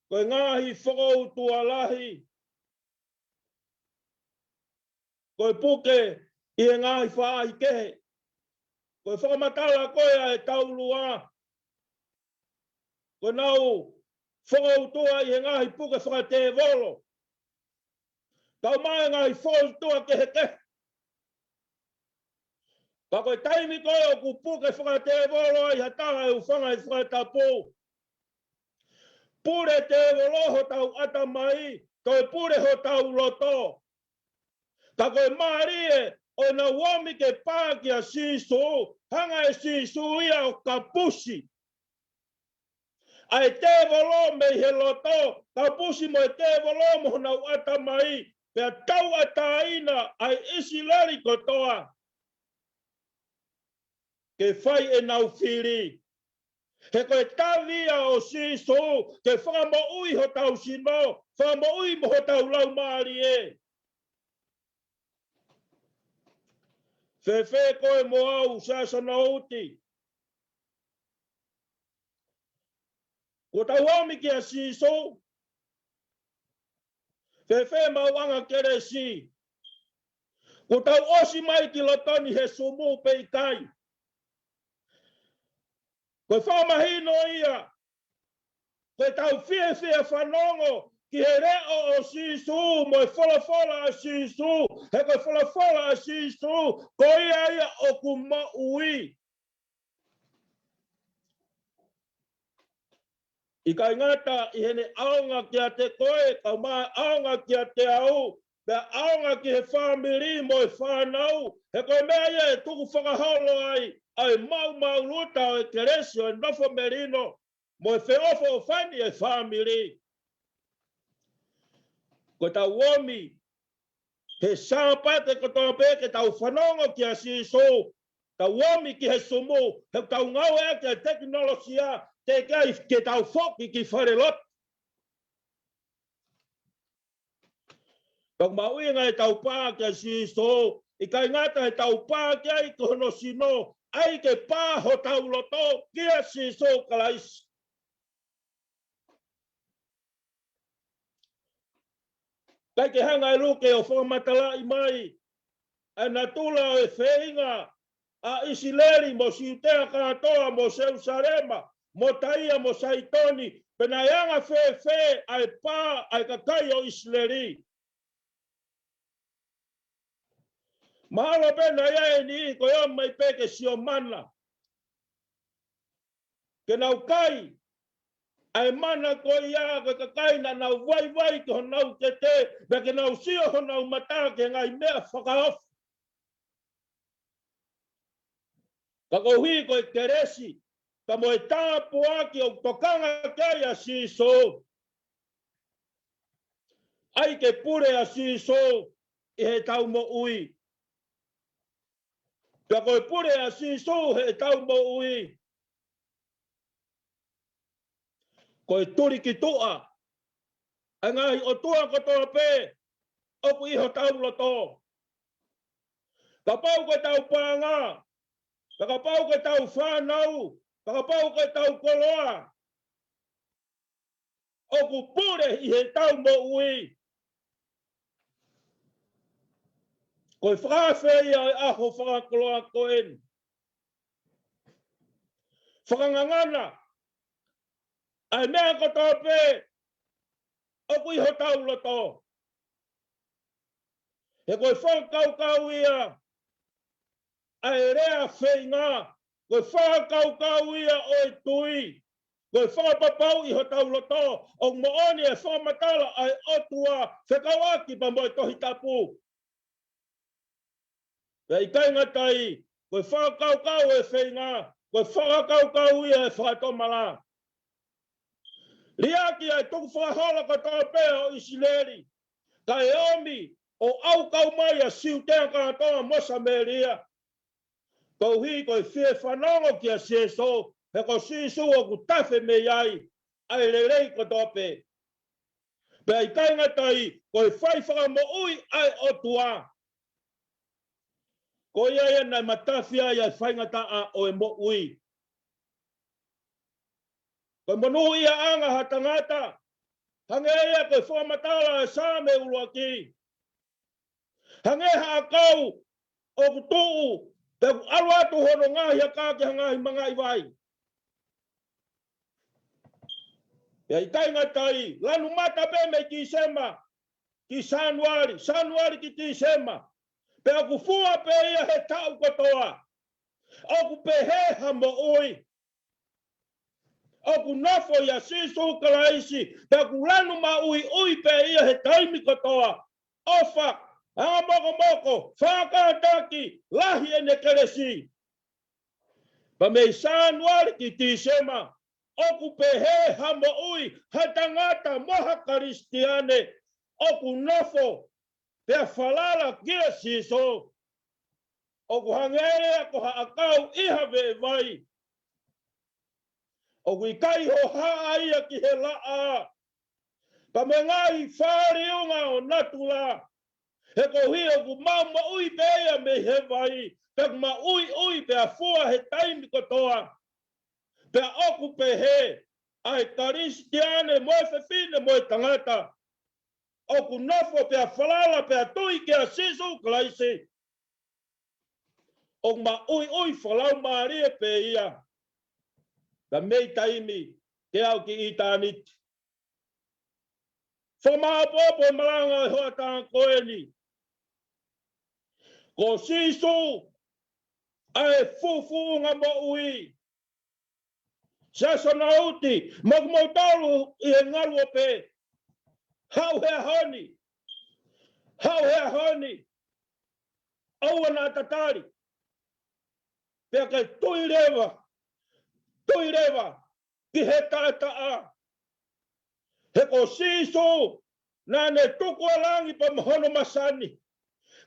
ko e ngaahi fokoutua lahi, ko e puke ʻi he ngaahi faʻahi kehe. Ko e fakamatala ko ē ʻa e taulua, ko ʻenau fokoutua ʻi he ngaahi puke fakatēvolo, kau mai e ngaahi fokoutua kehekehe. Ka ko e taimi ko ē ʻoku puke fakatēvolo ai ha taha ʻe ufanga he fakatapu, pule tēvolo hotau ʻatamai, toe pule hotau loto. Ka ko e mālie ʻo ʻenau omi ke pā kia Sīsū, hanga ʻe Sīsū ia ʻo kapusi ʻa e tēvolo mei he loto, kapusi mo e tēvolo mo honau ʻatamai, pea tauʻatāina ʻa e ʻIsileli kotoa. ke fai ʻenau fili. He ko e tavi ia ʻo Sīsū ke fakamoʻui hotau sino, fakamoʻui mo hotau laumālie. Fēfē koe mo au, Siaosi Nouti? Kuo tau omi kia Sīsū? Fēfē maʻuʻanga kelesi? Kuo tau ʻosi mai ki loto ni he sumu pe ʻikai? Ko e fakamahino ia, ko ʻetau fiefia fanongo ki he leʻo ʻo Sīsū mo e folofola ʻa Sīsū, he ko e folofola ʻa Sīsū, ko ia ia ʻoku moʻui. ʻIkai ngata ʻi heʻene ʻaonga kiate koe, kae ʻumaʻā ʻaonga kiate au, pea ʻaonga ki he fāmili mo e fānau, he ko e meʻa ia ʻe tukufakaholo ai ʻa e maʻumaʻuluta ʻo e kelesi ʻo e nofo melino mo e feʻofoʻofani ʻa e fāmili. Ko ʻetau omi he Sāpate kotoa pē ke tau fanongo kia Sīsū, tau omi ki he sumu, he tau ngāueʻaki ʻa e tekinolosia, teʻeki ai ke tau foki ki fale lotu. Pea ʻoku mahuʻinga ʻetau pā kia Sīsū, ʻikai ngata ʻetau pā ki ai ko hono sino, ʻai ke pā hotau loto kia Sīsū Kalaisi. ʻIkai ke hanga ʻe Luke ʻo fakamatalaʻi mai ʻa e natula ʻo e feinga ʻa ʻIsileli mo Siutea kātoa mo Selusalema mo Taia mo Saitoni, pea naʻe anga fēfē ʻa e pā ʻa e kakai ʻo ʻIsileli. Mahalo pē naʻe ʻi ai e niʻihi ko e ō mai pē ke sio mana, ke nau kai ʻa e mana ko ia, ko e kakai naʻa nau vaivai ki honau kete, pea ke nau sio honau mata ki he ngaahi meʻa fakaofo. Ka koeʻuhi ko e kelesi, ka mo e tāpuaki ʻoku tokanga ki ai ʻa Sīsū. ʻAi ke pule ʻa Sīsū ʻi heʻetau moʻui. Pea ko e pule ʻa Sīsū heʻetau moʻui, ko e tuli ki tuʻa ʻa e ngaahi ʻotua kotoa pē ʻoku ʻi hotau loto. Kapau ko ʻetau paʻanga, pea kapau ko ʻetau fānau, pea kapau ko ʻetau koloa ʻoku pule ʻi heʻetau moʻui, ko e fakaafe ia ʻo e ʻaho fakakoloa ko eni. Fakangangana ʻa e meʻa kotoa pē ʻoku ʻi hotau loto. He ko e fakakaukau ia ʻa e lea feinga, ko e fakakaukau ia ʻo e tui, ko e fakapapauʻi hotau loto ʻoku moʻoni e fakamatala ʻa e ʻOtua fekauʻaki pea mo e Tohi Tapu. Pea ʻikai ngata ai, ko e fakakaukau ʻo e feinga, ko e fakakaukau ia ʻo e fakatomala. Liʻaki ʻa e tukufakaholo kotoa pē ʻo ʻIsileli, kae omi ʻo ʻaukau mai ʻa Siutea kātoa mo Samēlia. Koeʻuhi ko e fie fanongo kia Sīsū, he ko Sīsū ʻoku tafe mei ai ʻa e lelei kotoa pē. Pea ʻikai ngata ai, ko e fai fakamoʻui ʻa e ʻOtua, ko ia ia naʻe matafi ai ʻa e faingataʻa ʻo e moʻui. Ko e monūʻiaʻanga ha tangata, hangē ia ko e fakamatala ʻa e Saame ʻuluaki. Hangē ha ʻakau ʻoku tuʻu, pea ʻoku ʻalu atu hono ngaahi aka ki ha ngaahi mangaʻi vai. Pea ʻikai ngata ai, lanu mata pē mei Tīsema ki Sānuali, Sānuali ki Tīsema, pea ʻoku fua pē ia he taʻu kotoa. ʻOku pehē ha moʻui ʻoku nofo ʻia Sīsū Kalaisi, pea ʻoku lanu maʻuiʻui pē ia he taimi kotoa. ʻOfa, anga mokomoko, fakakātaki, lahi ʻene kelesi. Pea mei Sānuali ki Tīsema, ʻoku pehē ha moʻui ha tangata mo ha Kalisitiane ʻoku nofo pea falala kia Sīsū. ʻoku hangē ia ko ha ʻakau ʻi ha veʻe vai. ʻOku ʻikai hohaʻa ia ki he laʻā, pea mo e ngaahi fāliunga ʻo natula. He koeʻuhi ʻoku maʻu moʻui pē ia mei he vai, pea ʻoku maʻuiʻui pea fua he taimi kotoa. Pea ʻoku pehē ʻa e Kalisitiane mo e fefine mo e tangata ʻoku nofo pea falala pea tui kia Sīsū Kalaisi, ʻoku maʻuiʻui fakalaumālie pē ia, pea mei taimi ke aʻu ki ʻitāniti. Fakamāʻopoʻopo e malanga ʻo e hoʻatā ko eni. Ko Sīsū ʻa e fufuʻunga moʻui. Siasi Nauti, mo kimoutolu ʻi he ngaluope, haʻu he ʻaho ni, haʻu he ʻaho ni, ʻoua naʻa tatali, pea ke tui leva, tui leva ki he taʻataʻa. He ko Sīsū naʻa ne tuku ʻa langi pea mo hono masani,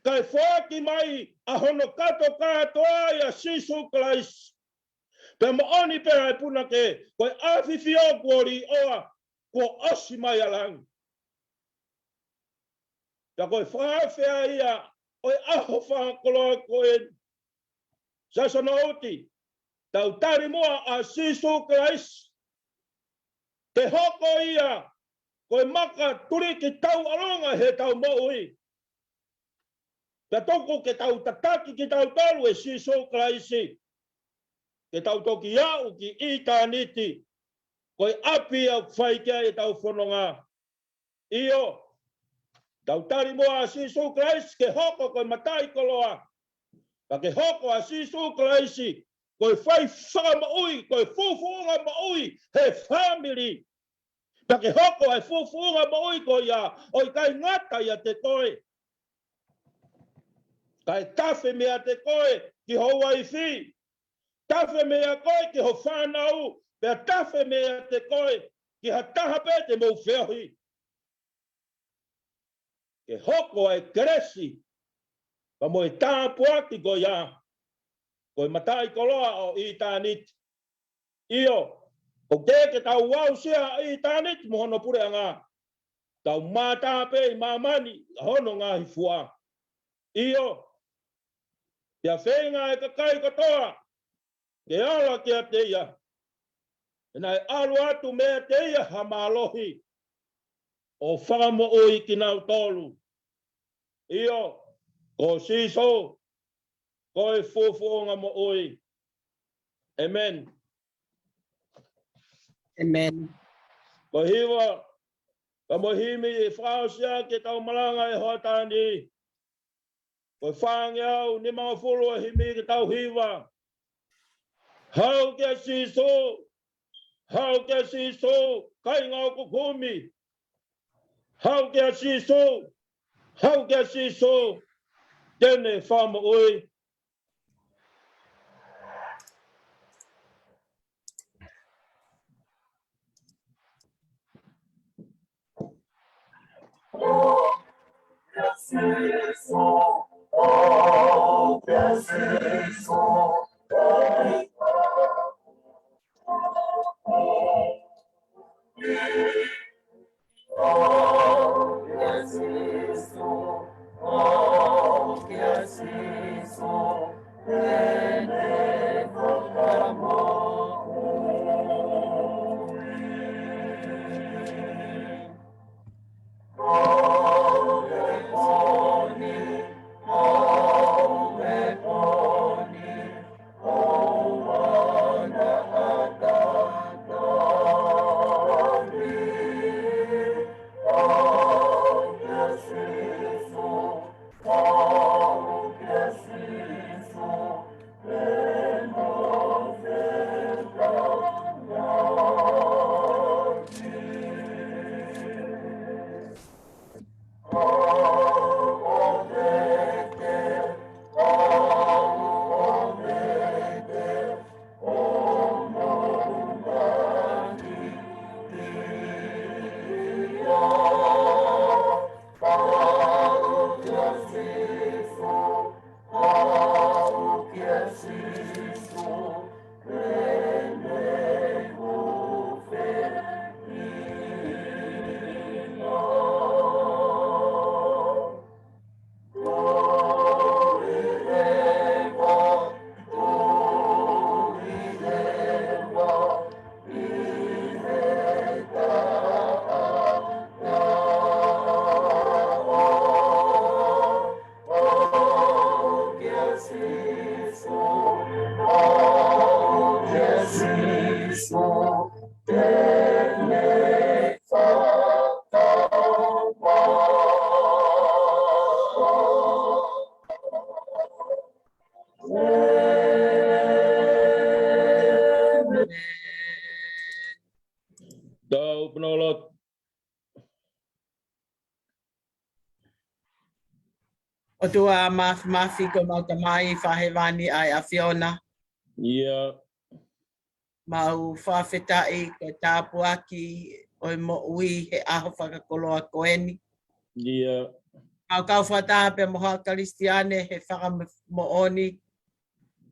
kae foaki mai ʻa hono kato kātoa ʻia Sīsū Kalaisi. Pea moʻoni pē ʻa e punake, ko e ʻafifio kuo līʻoa, kuo ʻosi mai ʻa langi. Pea ko e fakaafe ia ʻo e ʻaho fakakoloa ko eni. Siasi Nauti, tau tali muʻa ʻa Sīsū Kalaisi ke hoko ia ko e maka tuliki tauʻolunga heʻetau moʻui. Pea tuku ke tau tataki kitautolu ʻe Sīsū Kalaisi ke tau toki aʻu ki ʻitāniti, ko e ʻapi ʻoku fai ki ai ʻetau fononga. ʻIo, tau tali muʻa ʻa Sīsū Kalaisi ke hoko ko e mataʻikoloa, pea ke hoko ʻa Sīsū Kalaisi ko e fai fakamoʻui, ko e fufuʻunga moʻui he fāmili. Pea ke hoko ʻa e fufuʻunga moʻui ko ia ʻo ʻikai ngata ʻiate koe, kae tafe meiate koe ki ho uaifi, tafe meiate koe ki ho fānau, pea tafe meiate koe ki ha taha pē te mou feohi. Ke hoko ʻa e kelesi pea mo e tāpuaki ko ia ko e mataʻikoloa ʻo ʻitāniti. ʻIo, ʻoku teʻeki ke tau aʻusia ʻa ʻitāniti mo hono puleʻanga, tau mātā pē ʻi māmani ʻa hono ngaahi fua. ʻIo, pea feinga e kakai kotoa ke ala kiate ia, he naʻe ʻalu atu meiate ia ha mālohi ʻo fakamoʻui kinautolu. ʻIo, ko Sīsū ko e fufuʻunga moʻui. ʻĒmeni. ʻĒmeni. Ko e hiva pea mo e himi ʻe fakaʻosi ʻaki ʻetau malanga ʻi he hoʻatā ni, ko e fāngeau nimangofulu ʻa e himi ke tau hiva. Haʻu kia Sīsū, haʻu kia Sīsū, kāinga ʻoku kumi. Haʻu kia Sīsū, haʻu kia Sīsū, te ne fakamoʻui. ʻOtua Māfimafi, ko homau Tamai Fakahēvani ʻa e ʻAfiona. ʻIo. Mau fakafetaʻi ko e tāpuaki ʻo e moʻui he ʻaho fakakoloa ko eni. ʻIo. Mau kau fakataha pē mo ha Kalisitiane he fakamoʻoni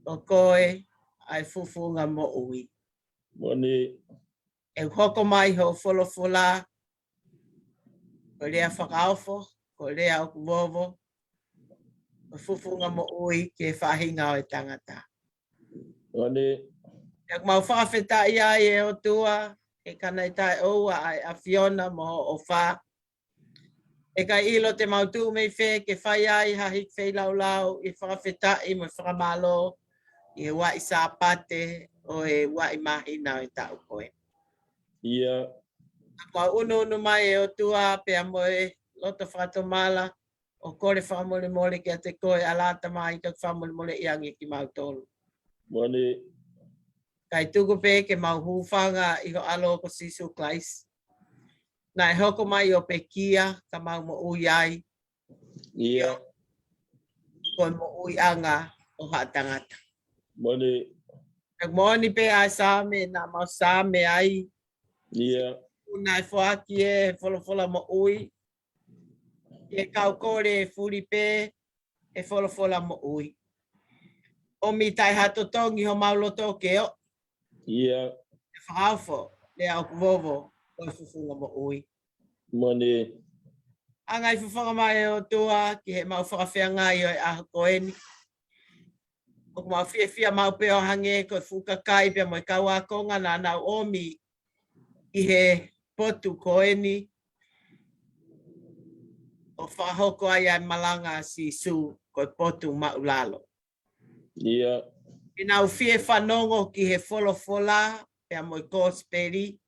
ʻo koe ʻa e fufunga moʻui. Moʻoni. ʻE hoko mai hoʻo folofola, ko e lea fakaofo, ko e lea ʻoku vovo, ko e fufunga moʻui ki he faʻahinga ʻo e tangata. Moʻoni. ʻOku mau fakafetaʻi ai ʻe ʻOtua, he ka naʻe taʻeʻoua ʻa e ʻAfiona mo hoʻo ʻofa, ʻe ʻikai ʻilo te mau tuʻu mei fē ke fai ai ha hiki feilaulau ʻi he fakafetaʻi mo e fakamālō ʻi he uaʻi Sāpate ʻo e uaʻi māhina ʻo e taʻu ko ē. ʻIo. ʻOku mau ʻunuʻunu mai ʻe ʻOtua pea mo e loto fakatomala ʻo kole fakamolemole kiate koe, ʻAlā Tamai, ka ke fakamolemoleʻi ange kimautolu. Moʻoni. Kae tuku pē ke mau hūfanga ʻi ho ʻAlo ko Sīsū Kalaisi, naʻe hoko mai ʻo pekia ka mau moʻui ai. ʻIo. Ko e moʻuiʻanga ʻo ha tangata. Moʻoni. Ka moʻoni pē ʻa e Saame naʻa mau Saame ai. ʻIo. Naʻe foaki ʻe he folofola moʻui, ʻe kau kole fuli pē he folofola moʻui. ʻOmi taʻe ha totongi homau loto ke ʻoʻi. ʻIo. ʻE fakaofo, lea ʻoku vovo, ko e fufunga moʻui. Moʻoni. Hanga ʻi he fofonga mai ʻe ʻOtua ki heʻemau fakafeangai ʻo e ʻaho ko eni. ʻOku mau fiefia maʻu pē ʻo hangē ko e fuʻu kakai pea mo e kau ākonga naʻa nau ʻomi ʻi he potu ko eni ʻo fakahoko ai ʻa e malanga ʻa Sīsū, ko e potu māʻulalo. ʻIo. ʻI heʻenau fie fanongo ki he folofola pea mo e kosipeli.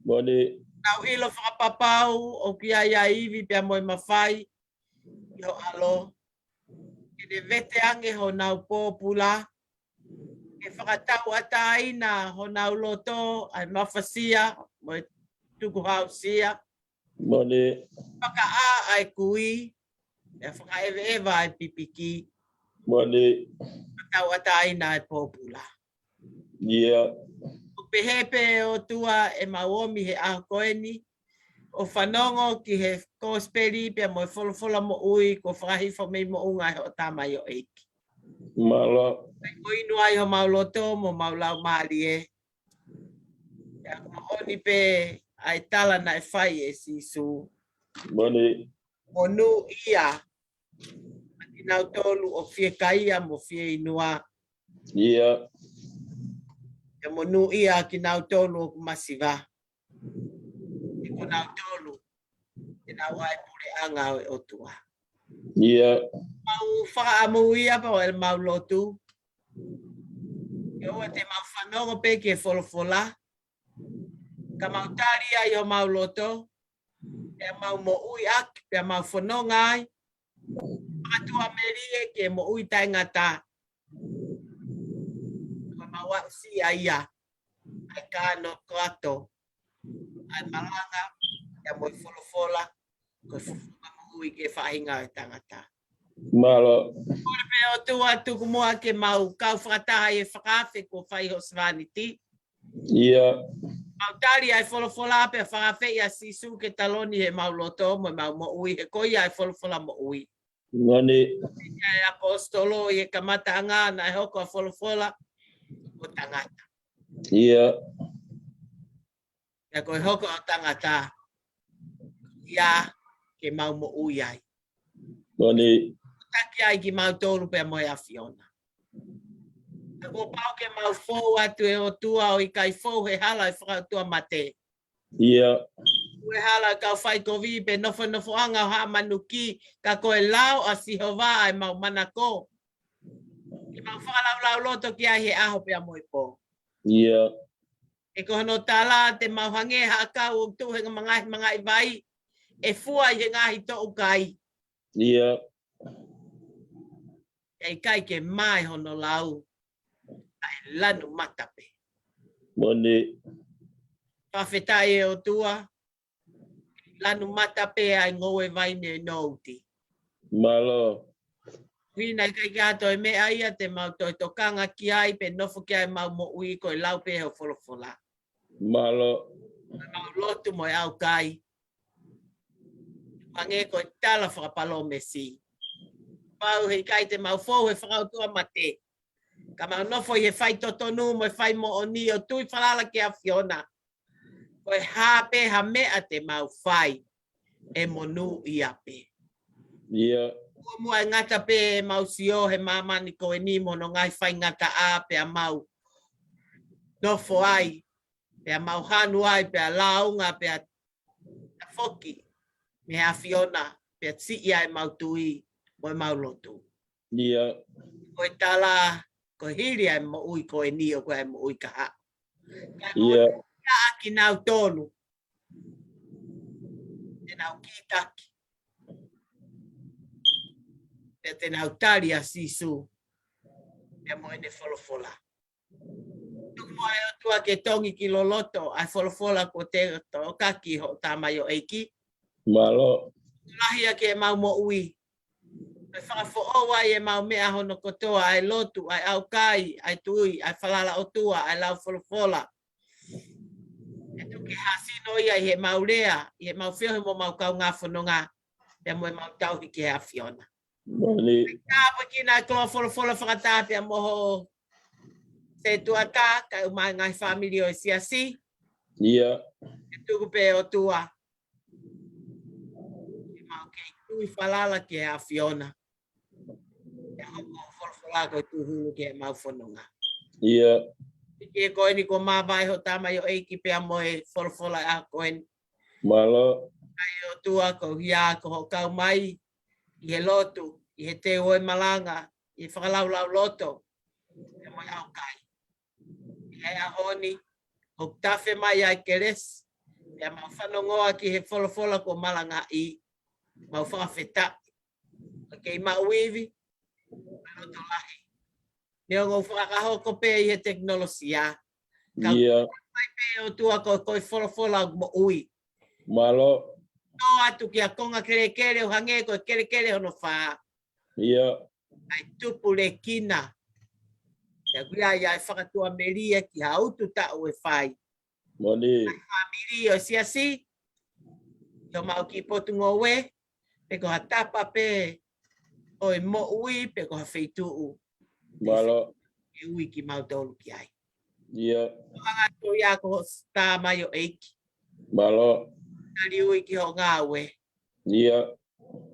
Moʻoni. Nau ʻilo fakapapau ʻoku ʻi ai ʻa e ivi pea mo e mafai ʻi ho ʻAlo ke ne vete ange honau pōpula, ke fakatauʻatāina honau loto ʻa e mafasia mo e tukuhausia. Moʻoni. Fakaʻā ʻa e kui, ʻe fakaʻeveʻeva ʻa e pipiki. Moʻoni. Fakatauʻatāina ʻa e pōpula. ʻIo. ʻOku pehē pē ʻe ʻOtua ʻemau ʻomi he ʻaho ko eni ʻo fanongo ki he kosipeli pea mo e folofola moʻui kuo fakahifo mei moʻunga ʻe hoʻo tamaioʻeiki. Mālō. Kae inu ai homau loto mo homau laumālie. Pea ko e moʻoni pē ʻa e tala naʻe fai ʻe Sīsū. Moʻoni. Monūʻia ʻa kinautolu ʻoku fiekaia mo fieinua. ʻIo. Pea monūʻia ʻa kinautolu ʻoku masiva. He ko kinautolu te nau ʻa e puleʻanga ʻo e ʻOtua. ʻIo. Mau fakaʻamu ia pea ʻoku mau lotu. ʻE ʻoua te mau fanongo pē ki he folofola, ka mau tali ai homau loto, pea mau moʻui ʻaki, pea mau fononga ai, fakatuʻamelie ki he moʻui taʻengata. Ka mau aʻusia ia ʻa e kānokato ʻa e malanga pea mo e folofola, ko e fufunga moʻui ki he faʻahinga ʻo e tangata. Mālō. Kole pē ʻOtua tuku muʻa ke mau kau fakataha ʻi he fakaafe kuo fai ho sevāniti. ʻIo. Mau tali ʻa e folofola pea fakaafeʻi ʻa Sīsū ke taloni heʻemau loto mo ʻemau moʻui, he ko ia ʻa e folofola moʻui. Moʻoni. ʻI he ʻaposetolo ʻi he kamataʻanga naʻe hoko ʻa e folofola ko e tangata. ʻIo. Pea ko e hoko ʻa e tangata ia ke mau moʻui ai. Moʻoni. Taki ai kimautolu pea mo e ʻAfiona. Ka kuo pau ke mau fou atu ʻe ʻOtua ʻo ʻikai fou he hala ʻo e fakaʻotuamate. ʻIo. He hala ʻo e kau faikovi pe nofonofoʻanga ʻo haʻa manuki, ka ko e lao ʻa Sihova ʻa ʻemau manako. Ke mau fakalaulauloto ki ai he ʻaho pea mo e pō. ʻIo. He ko hono tala te mau hangē ha ʻakau ʻoku tuʻu he mangaʻi, mangaʻi vai, ʻe fua ʻi he ngaahi toʻukai. ʻIo. ʻE ʻikai ke mae hono lau, kae lanu mata pē. Moʻoni. Fakafetaʻi ʻe ʻOtua, lanu mata pē ʻa e ngoue vai mei he nouti. Mālō. Vina, ʻikai ke ʻi ai ha toe meʻa ia te mau toe tokanga ki ai pe nofo ki ai ʻemau moʻui, ko e lau pē hoʻo folofola. Mālō. Ko ʻemau lotu mo e ʻaukai. Hangē ko e tala fakapalōmesi. Pau he ʻikai te mau fou he fakaʻotuamate. Ka mau nofo ʻi he faitotonu mo e faimoʻoni ʻo tui falala ki he ʻAfiona. Ko e hā pē ha meʻa te mau fai, ʻe monūʻia pē. ʻIo. Kuo muʻa ʻe ngata pē ʻemau sio he māmani ko eni mo hono ngaahi faingataʻa pea mau nofo ai, pea mau hanu ai, pea lāunga, pea tafoki mei he ʻAfiona, pea siʻi ai ʻemau tui mo ʻemau lotu. ʻIo. Ko e tala, ko e hili ʻa e moʻui ko eni ʻoku ʻi ai e moʻui kahaʻu. Ka ko ʻIo. e ʻaʻa kinautolu te nau kītaki, pea te nau tali ʻa Sīsū pea mo ʻene folofola. Tuku muʻa ʻe ʻOtua ke tongi ki loloto ʻa e folofola kuo te tokaki hoʻo tamaioʻeiki. Mālō. Lahi ʻa ke mau moʻui. ʻE fakafoʻou ai ʻemau meʻa hono kotoa, ʻa e lotu, ʻa e ʻaukai, ʻa e tui, ʻa e falala ʻOtua, ʻa e lau folofola. ʻE tuku ke hāsino ia ʻi heʻemau lea, ʻi heʻemau feohi mo ʻemau kaungā fononga, pea mo ʻemau tauhi ki he ʻAfiona. Moʻoni. Tāpuekina ʻa e koloa folofola fakataha pea mo hoʻo setuata, kae ʻumaʻā e ngaahi fāmili ʻo e siasi. ʻIo. ʻE tuku pē ʻOtua ke mau kei tui falala ki he ʻAfiona. ʻE hoko hoʻo folofola ko e tūhulu ki heʻemau fononga. ʻIo. Ke ko eni kuo māvae hoʻo tamaioʻeiki pea mo e folofola ʻa ko eni. Mālō. ʻIo ʻOtua, ko ia ko hoʻo kau mai ʻi he lotu, ʻi he teu ʻo e malanga, ʻi he fakalaulauloto, pea mo e ʻaukai. ʻI he ʻaho ni, ʻoku tafe mai ai kelesi, pea mau fanongoa ki he folofola kuo malangaʻi, mau fakafetaʻi. ʻOku kei maʻu ivi, ʻa e loto lahi. Neongo ʻoku fakahoko pē ʻi he tekinolosia. Ka ʻIo. Mai pē ʻOtua ko, ko e folofola ʻoku moʻui. Mālō. Tō atu ki ha konga kelekele ʻo hangē ko e kelekele hono fā. ʻIo. ʻAi tupu lekina. Ia kuia ia e fakatuʻamelie ki ha utu taʻu ʻe fai. Moʻoni. Fāmili ʻo e siasi, ʻi homau kiʻi potungāue, pe ko ha tapa pē ʻo e moʻui, pe ko ha feituʻu. Mālō. ʻE ui kimautolu ki ai. ʻIo. Hanga atu ia ko hoʻo tamaioʻeiki. Mālō. Tali ui ki hoʻo ngāue. ʻIo.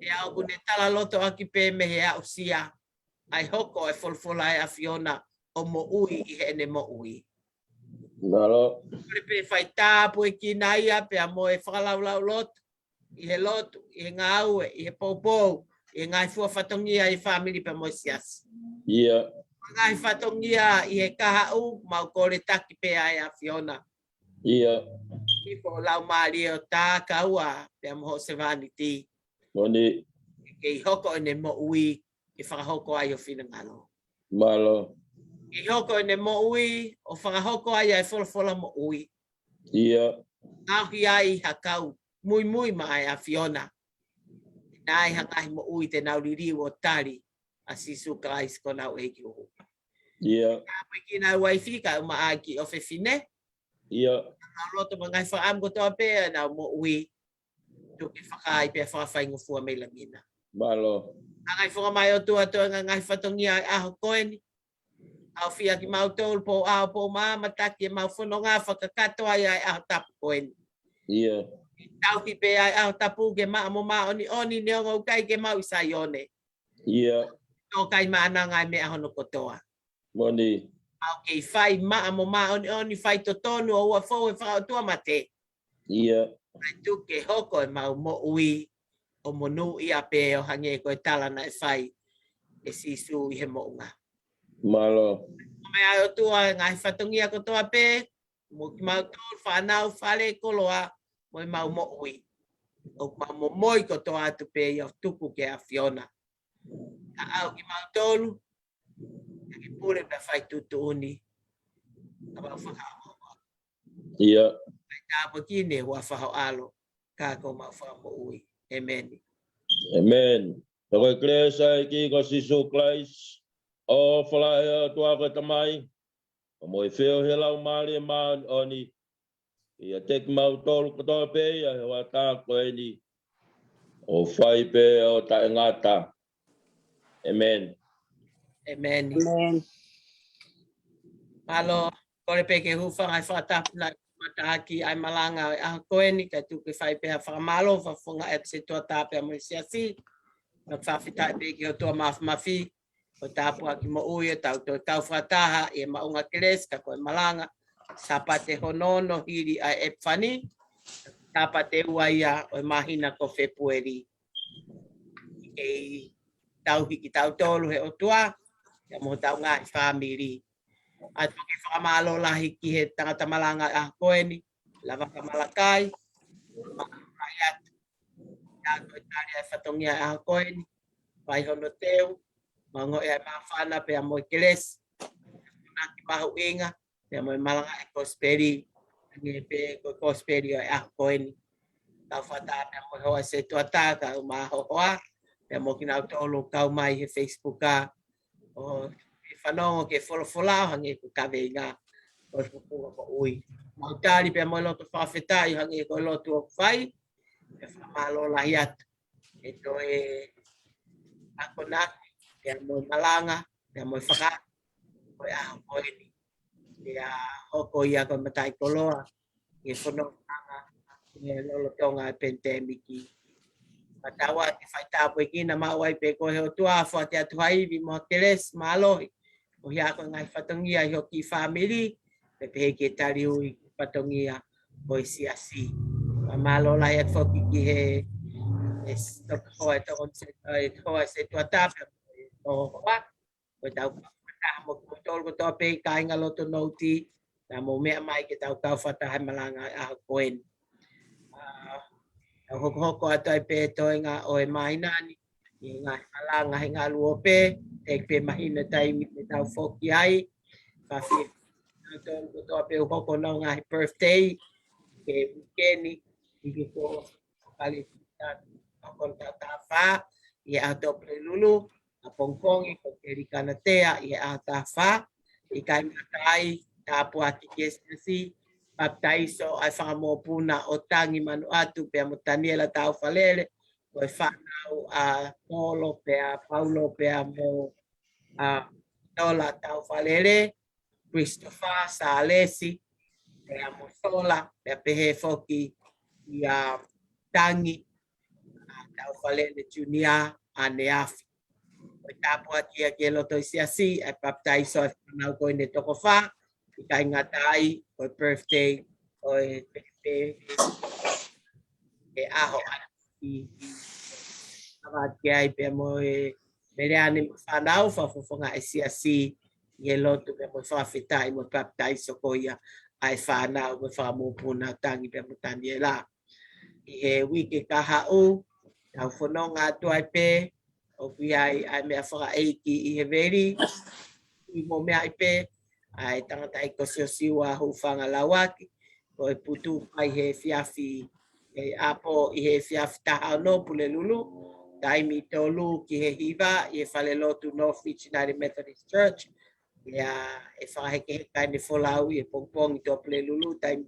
ʻE au kune tala loto ʻaki pē mei he aʻusia. ʻAi hoko e folofola ʻa e ʻAfiona ʻo moʻui ʻi heʻene moʻui. Mālō. Kole pē fai tāpuekina ia pea mo e fakalaulauloto, ʻi he lotu, ʻi he ngāue, ʻi he poupou, ʻi he ngaahi fua fatongia ʻi he fāmili pea mo e siasi. ʻIo. Ngaahi fatongia ʻi he kahaʻu, mau kole taki pē ʻa e ʻAfiona. ʻIo. ʻI ko lau mālie ʻo tā kaua pea mo hoʻo sevāniti. Moʻoni. Kei hoko ʻene moʻui, ke fakahoko ai hoʻo finangalo. Mālō. Kei hoko ʻene moʻui, ʻo fakahoko ai ʻa e folofola moʻui. ʻIo. Ngaohi ai ha kau muimui maʻa e ʻAfiona. Naʻe ʻi ai ha ngaahi moʻui te nau liliu ʻo tali ʻa Sīsū Kalaisi ko honau ʻEiki ʻoku. ʻIo. Tāpuekina e uaifi kae ʻumaʻā e kiʻi ʻofefine. ʻIo. Nau loto mo e ngaahi fakaʻamu kotoa pē ʻenau moʻui. Tuku ke fakaai pea fakafaingofua mei langi na. Mālō. Hanga ʻe he fofonga mai ʻOtua ʻa e ngaahi fatongia ʻo e ʻaho ko eni. ʻAofia kimautolu, pou ʻaho, pou maama, taki ʻemau fononga, fakakakato ai ʻa e ʻaho tapu ko eni. ʻIo. Tauhi pē ʻa e ʻaho tapu ke maʻa mo māʻoniʻoni, neongo ʻoku ʻikai ke mau ʻi Saione. ʻIo. Tō kai maʻananga ʻa e meʻa hono kotoa. Moʻoni. Mau kei fai maʻa mo māʻoniʻoni, faitotonu ʻo ua fou he fakaʻotuamate. ʻIo. Kae tuku ke hoko ʻemau moʻui ʻo monūʻia pē ʻo hangē ko e tala naʻe fai ʻe Sīsū ʻi he moʻunga. Mālō. Ko e meʻa ʻa e ʻOtua ʻa e ngaahi fatongia kotoa pē, mo kimautolu fānau, fale, koloa, mo ʻemau moʻui. ʻOku mau momoi kotoa atu pē ia ʻo tuku ki he ʻAfiona. Ka ʻau kimautolu, ʻa ke pule pea fai tuʻutuʻuni. Ka mau fakaʻamu. ʻIo. Fai tāpuekina ʻi he huafa ho ʻAlo, ka ko homau Fakamoʻui. ʻĒmeni. ʻĒmeni. Pea ko e kelesi ʻa e ʻEiki ko Sīsū Kalaisi, ʻofa lahi ʻa e ʻOtua ko e Tamai, pea mo e feohi ʻa e Laumālie Māʻoniʻoni, ʻiate kimautolu kotoa pē ʻi he hoʻatā ko eni, ʻo fai pē ʻo taʻengata. ʻEmeni. ʻEmeni. ʻEmeni. Mālō, kole pē ke hūfanga he fakatapu naʻe kamata ʻaki ʻa e malanga ʻo e ʻaho ko eni, kae tuku ke fai pē ha fakamālō fakafofonga ʻa e setuata pea mo e siasi. Naʻe fakafetaʻi pē ki he ʻOtua Mafimafi, ʻo tāpuakiʻi moʻui ʻetau toe kau fakataha ʻi he maʻunga kelesi ka ko e malanga Sāpate hono ono hili ʻa e ʻEpifani, Sāpate ua ia ʻo e māhina ko Fēpueli. Kei tauhi kitautolu he ʻOtua, pea mo hotau ngaahi fāmili. ʻOatu foki e fakamālō lahi ki he tangata malanga ʻo e ʻaho ko eni, Lavaka Malakai, mālō lahi atu. Tau toe tali ʻa e fatongia ʻo e ʻaho ko eni, fai hono teu, maʻu ʻa e māfana pea mo e kelesi, akonaki mahuʻinga, pea mo e malanga ʻo e kosipeli, hangē pē ko e kosipeli ʻo e ʻaho ko eni. Kau fakataha pea mo e hoa ʻo e setuata, kau maʻu hoʻo hoa, pea mo kinautolu kau mai he Facebook ʻa, ʻo fanongo ki he folofola, hangē ko e kaveinga ʻo e folofola ko ʻeni. Mau tali pea mo e loto fakafetaʻi, hangē ko e lotu ʻoku fai, pea fakamālō lahi atu. ʻE toe akonaki, pea mo e malanga, pea mo e faka, ʻo e ʻaho ko eni. Pea hoko ia ko e mataʻikoloa, ʻi he fononga, ʻi he lolotonga ʻo e penitēmiki. Pea tau ʻoatu e fai tāpuekina maʻu ai pē ko e ʻOtua, foaki atu ha ivi mo ha kelesi mālohi, ʻo hoko ko e ngaahi fatongia ʻi hoʻo kiʻi fāmili, pea pehē ki he taliui fatongia ʻo e siasi. Pea mālō lahi atu foki ki he, he s-, tokoua ʻo e tokoni se-, ʻo e hoa ʻo e setuata, pea mo e hoa, ko ʻetau kau fakataha mo kimoutolu kotoa pē kāinga loto nouti, naʻa mou meʻa mai ke tau kau fakataha he malanga ʻo e ʻaho ko eni. ʻA, tau hokohoko atu ai pē toenga ʻo e māhina ni, ʻi he ngaahi malanga he ngaluope, teʻeki pē mahino e taimi te tau foki ai, ka fie, kimoutolu kotoa pē ʻoku hoko hono ngaahi birthday, ki he uike ni, ʻi he ko, kali, hoko hono taʻu taha fā, ʻi he ʻaho Tuʻapulelulu, ʻapongipongi, ko Keli Kanatea, ʻi he ʻaho taha fā, ʻikai ngata ai, tāpuaki ki he siasi, papitaiso ʻa e fanga mokopuna ʻo Tangi Manuʻatu, pea mo Taniela Taufalele, ko e fānau ʻa Tolo pea Paulo pea mo, ʻa, Tola Taufalele, Christopher Salesi, pea mo Sola, pea pehē foki kia Tangi, ʻa, Taufalele Junior, ʻaneafi. Ko e tāpuaki ia ki he loto ʻo e siasi, ʻa e papitaiso ʻa e fānau ko eni ʻe toko fā, ʻikai ngata ai, ko e birthday ʻo e pepe, he ʻaho ʻa e, ʻi, ʻi, ʻavaki ai pea mo e Meleane mo e fānau, fakafofonga ʻa e siasi, ʻi he lotu pea mo e fakafetaʻi mo e papitaiso ko ia ʻa e fānau mo e fanga mokopuna Tangi pea mo Taniela. ʻI he uike kahaʻu, tau fononga atu ai pē, ʻoku ʻi ai ʻa e meʻa fakaʻeiki ʻi he veli, ʻi mo meʻa ai pē, ʻa e tangataʻeiki ko Siosiua Hufanga Lauaki, ko e putu mai he efiafi, ʻe ʻapo ʻi he efiafi taha ono Pulelulu, taimi tolu ki he hiva, ʻi he falelotu North Beach United Methodist Church, ia ʻe fakahekeheka ʻene folau ʻi he pongipongi Tuʻapulelulu, taimi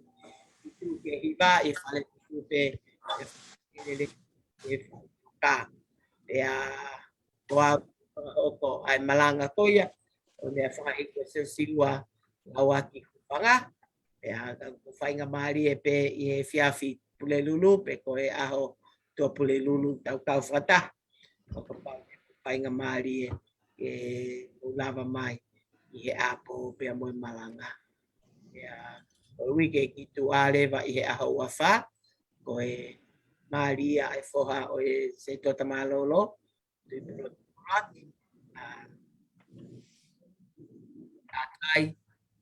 fitu ki he hiva, ʻi he falelotu pē, ʻe fakalele, ʻe faka. Ia, ko au, fakahoko ʻa e malanga ko ia, ʻo e meʻa fakaʻeiki ko Siosiua Lauaki Hufanga. Ia, ka ko e faingamālie pē ʻi he efiafi Pulelulu, pe ko e ʻaho Tuʻapulelulu tau kau fakataha. Ko e kapau ʻe faingamālie ke u lava mai ʻi he ʻapo pea mo e malanga. Ia, ko e uike ki tuʻa leva ʻi he ʻaho ua fā, ko e mālie ʻa e foha ʻo e setuata mālōlō, Tuʻipulotu Polaki, ʻa, ʻAtai,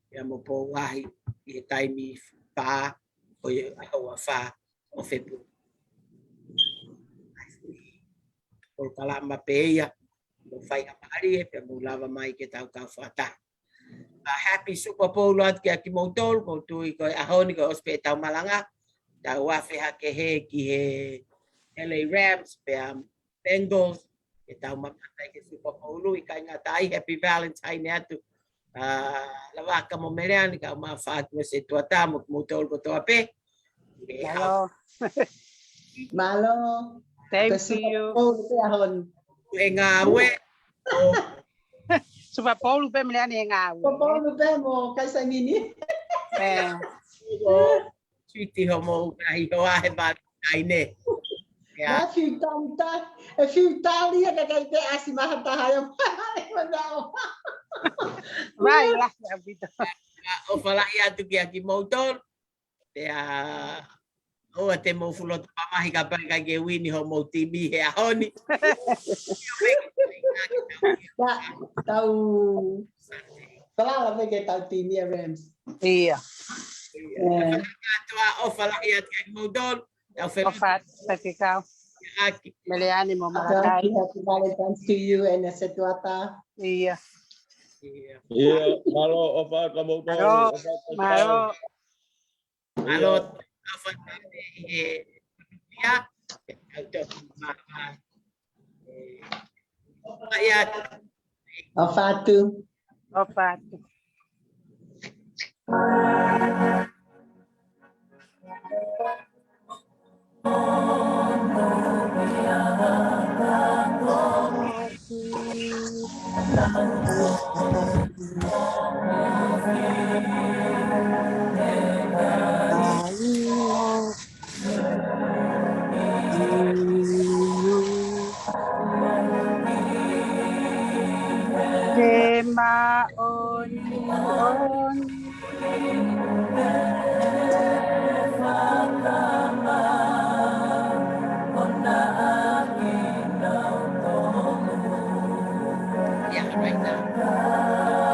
pea mo Pouahi, ʻi he taimi fā, ʻo e ʻaho ua fā ʻo Fēpueli. Polokalama pē ia, mo faingamālie, pea mo lava mai ke tau kau fakataha. ʻA, happy Super Bowl atu kia kimoutolu, ʻoku ou tui ko e ʻaho ni ko e ʻosi pē ʻetau malanga, tau afe hake hē ki he L A Rams, pea Bengals, ʻetau mamata ʻi he Super Bowl, ʻikai ngata ai, Happy Valentine atu. ʻA, Lavaka mo Meleane, kau mafatu ʻa e setuata mo kimoutolu kotoa pē. Mālō. Mālō. Thank you. Super Bowl pē ʻaho ni. He ngāue. Super Bowl pē Meleane he ngāue. Super Bowl pē mo Kaisa Nini. Ē. Suiti hoʻomou ngaahi hoa he Valentine. ʻIa. Nā fiu tali ta, ʻe fiu tali ʻa e kakai pē ʻasi maha taha ʻo. Vai, lahi ʻaupito. ʻOfa lahi atu kia kimoutolu. Pea ʻoua te mou fuʻu loto mamahi kapau ʻe ʻikai ke uini hoʻomou timi he ʻaho ni. Ia, tau falala pē ke tau timi ʻa e Rams. ʻIa. ʻOfa lahi atu kia kimoutolu. Tau fele. ʻOfa atu, Faifekau. ʻAki. Meleane mo Malakai. Happy Valentine's to you and the setuata. ʻIa. ʻIa, mālō, ʻofa atu kimoutolu. Mālō. ʻOfa atu, Faifekau. Mālō. Mālō, ʻofa atu he, ia. ʻOfa atu. ʻOfa atu. Ke māʻoniʻoni. Yeah, right now.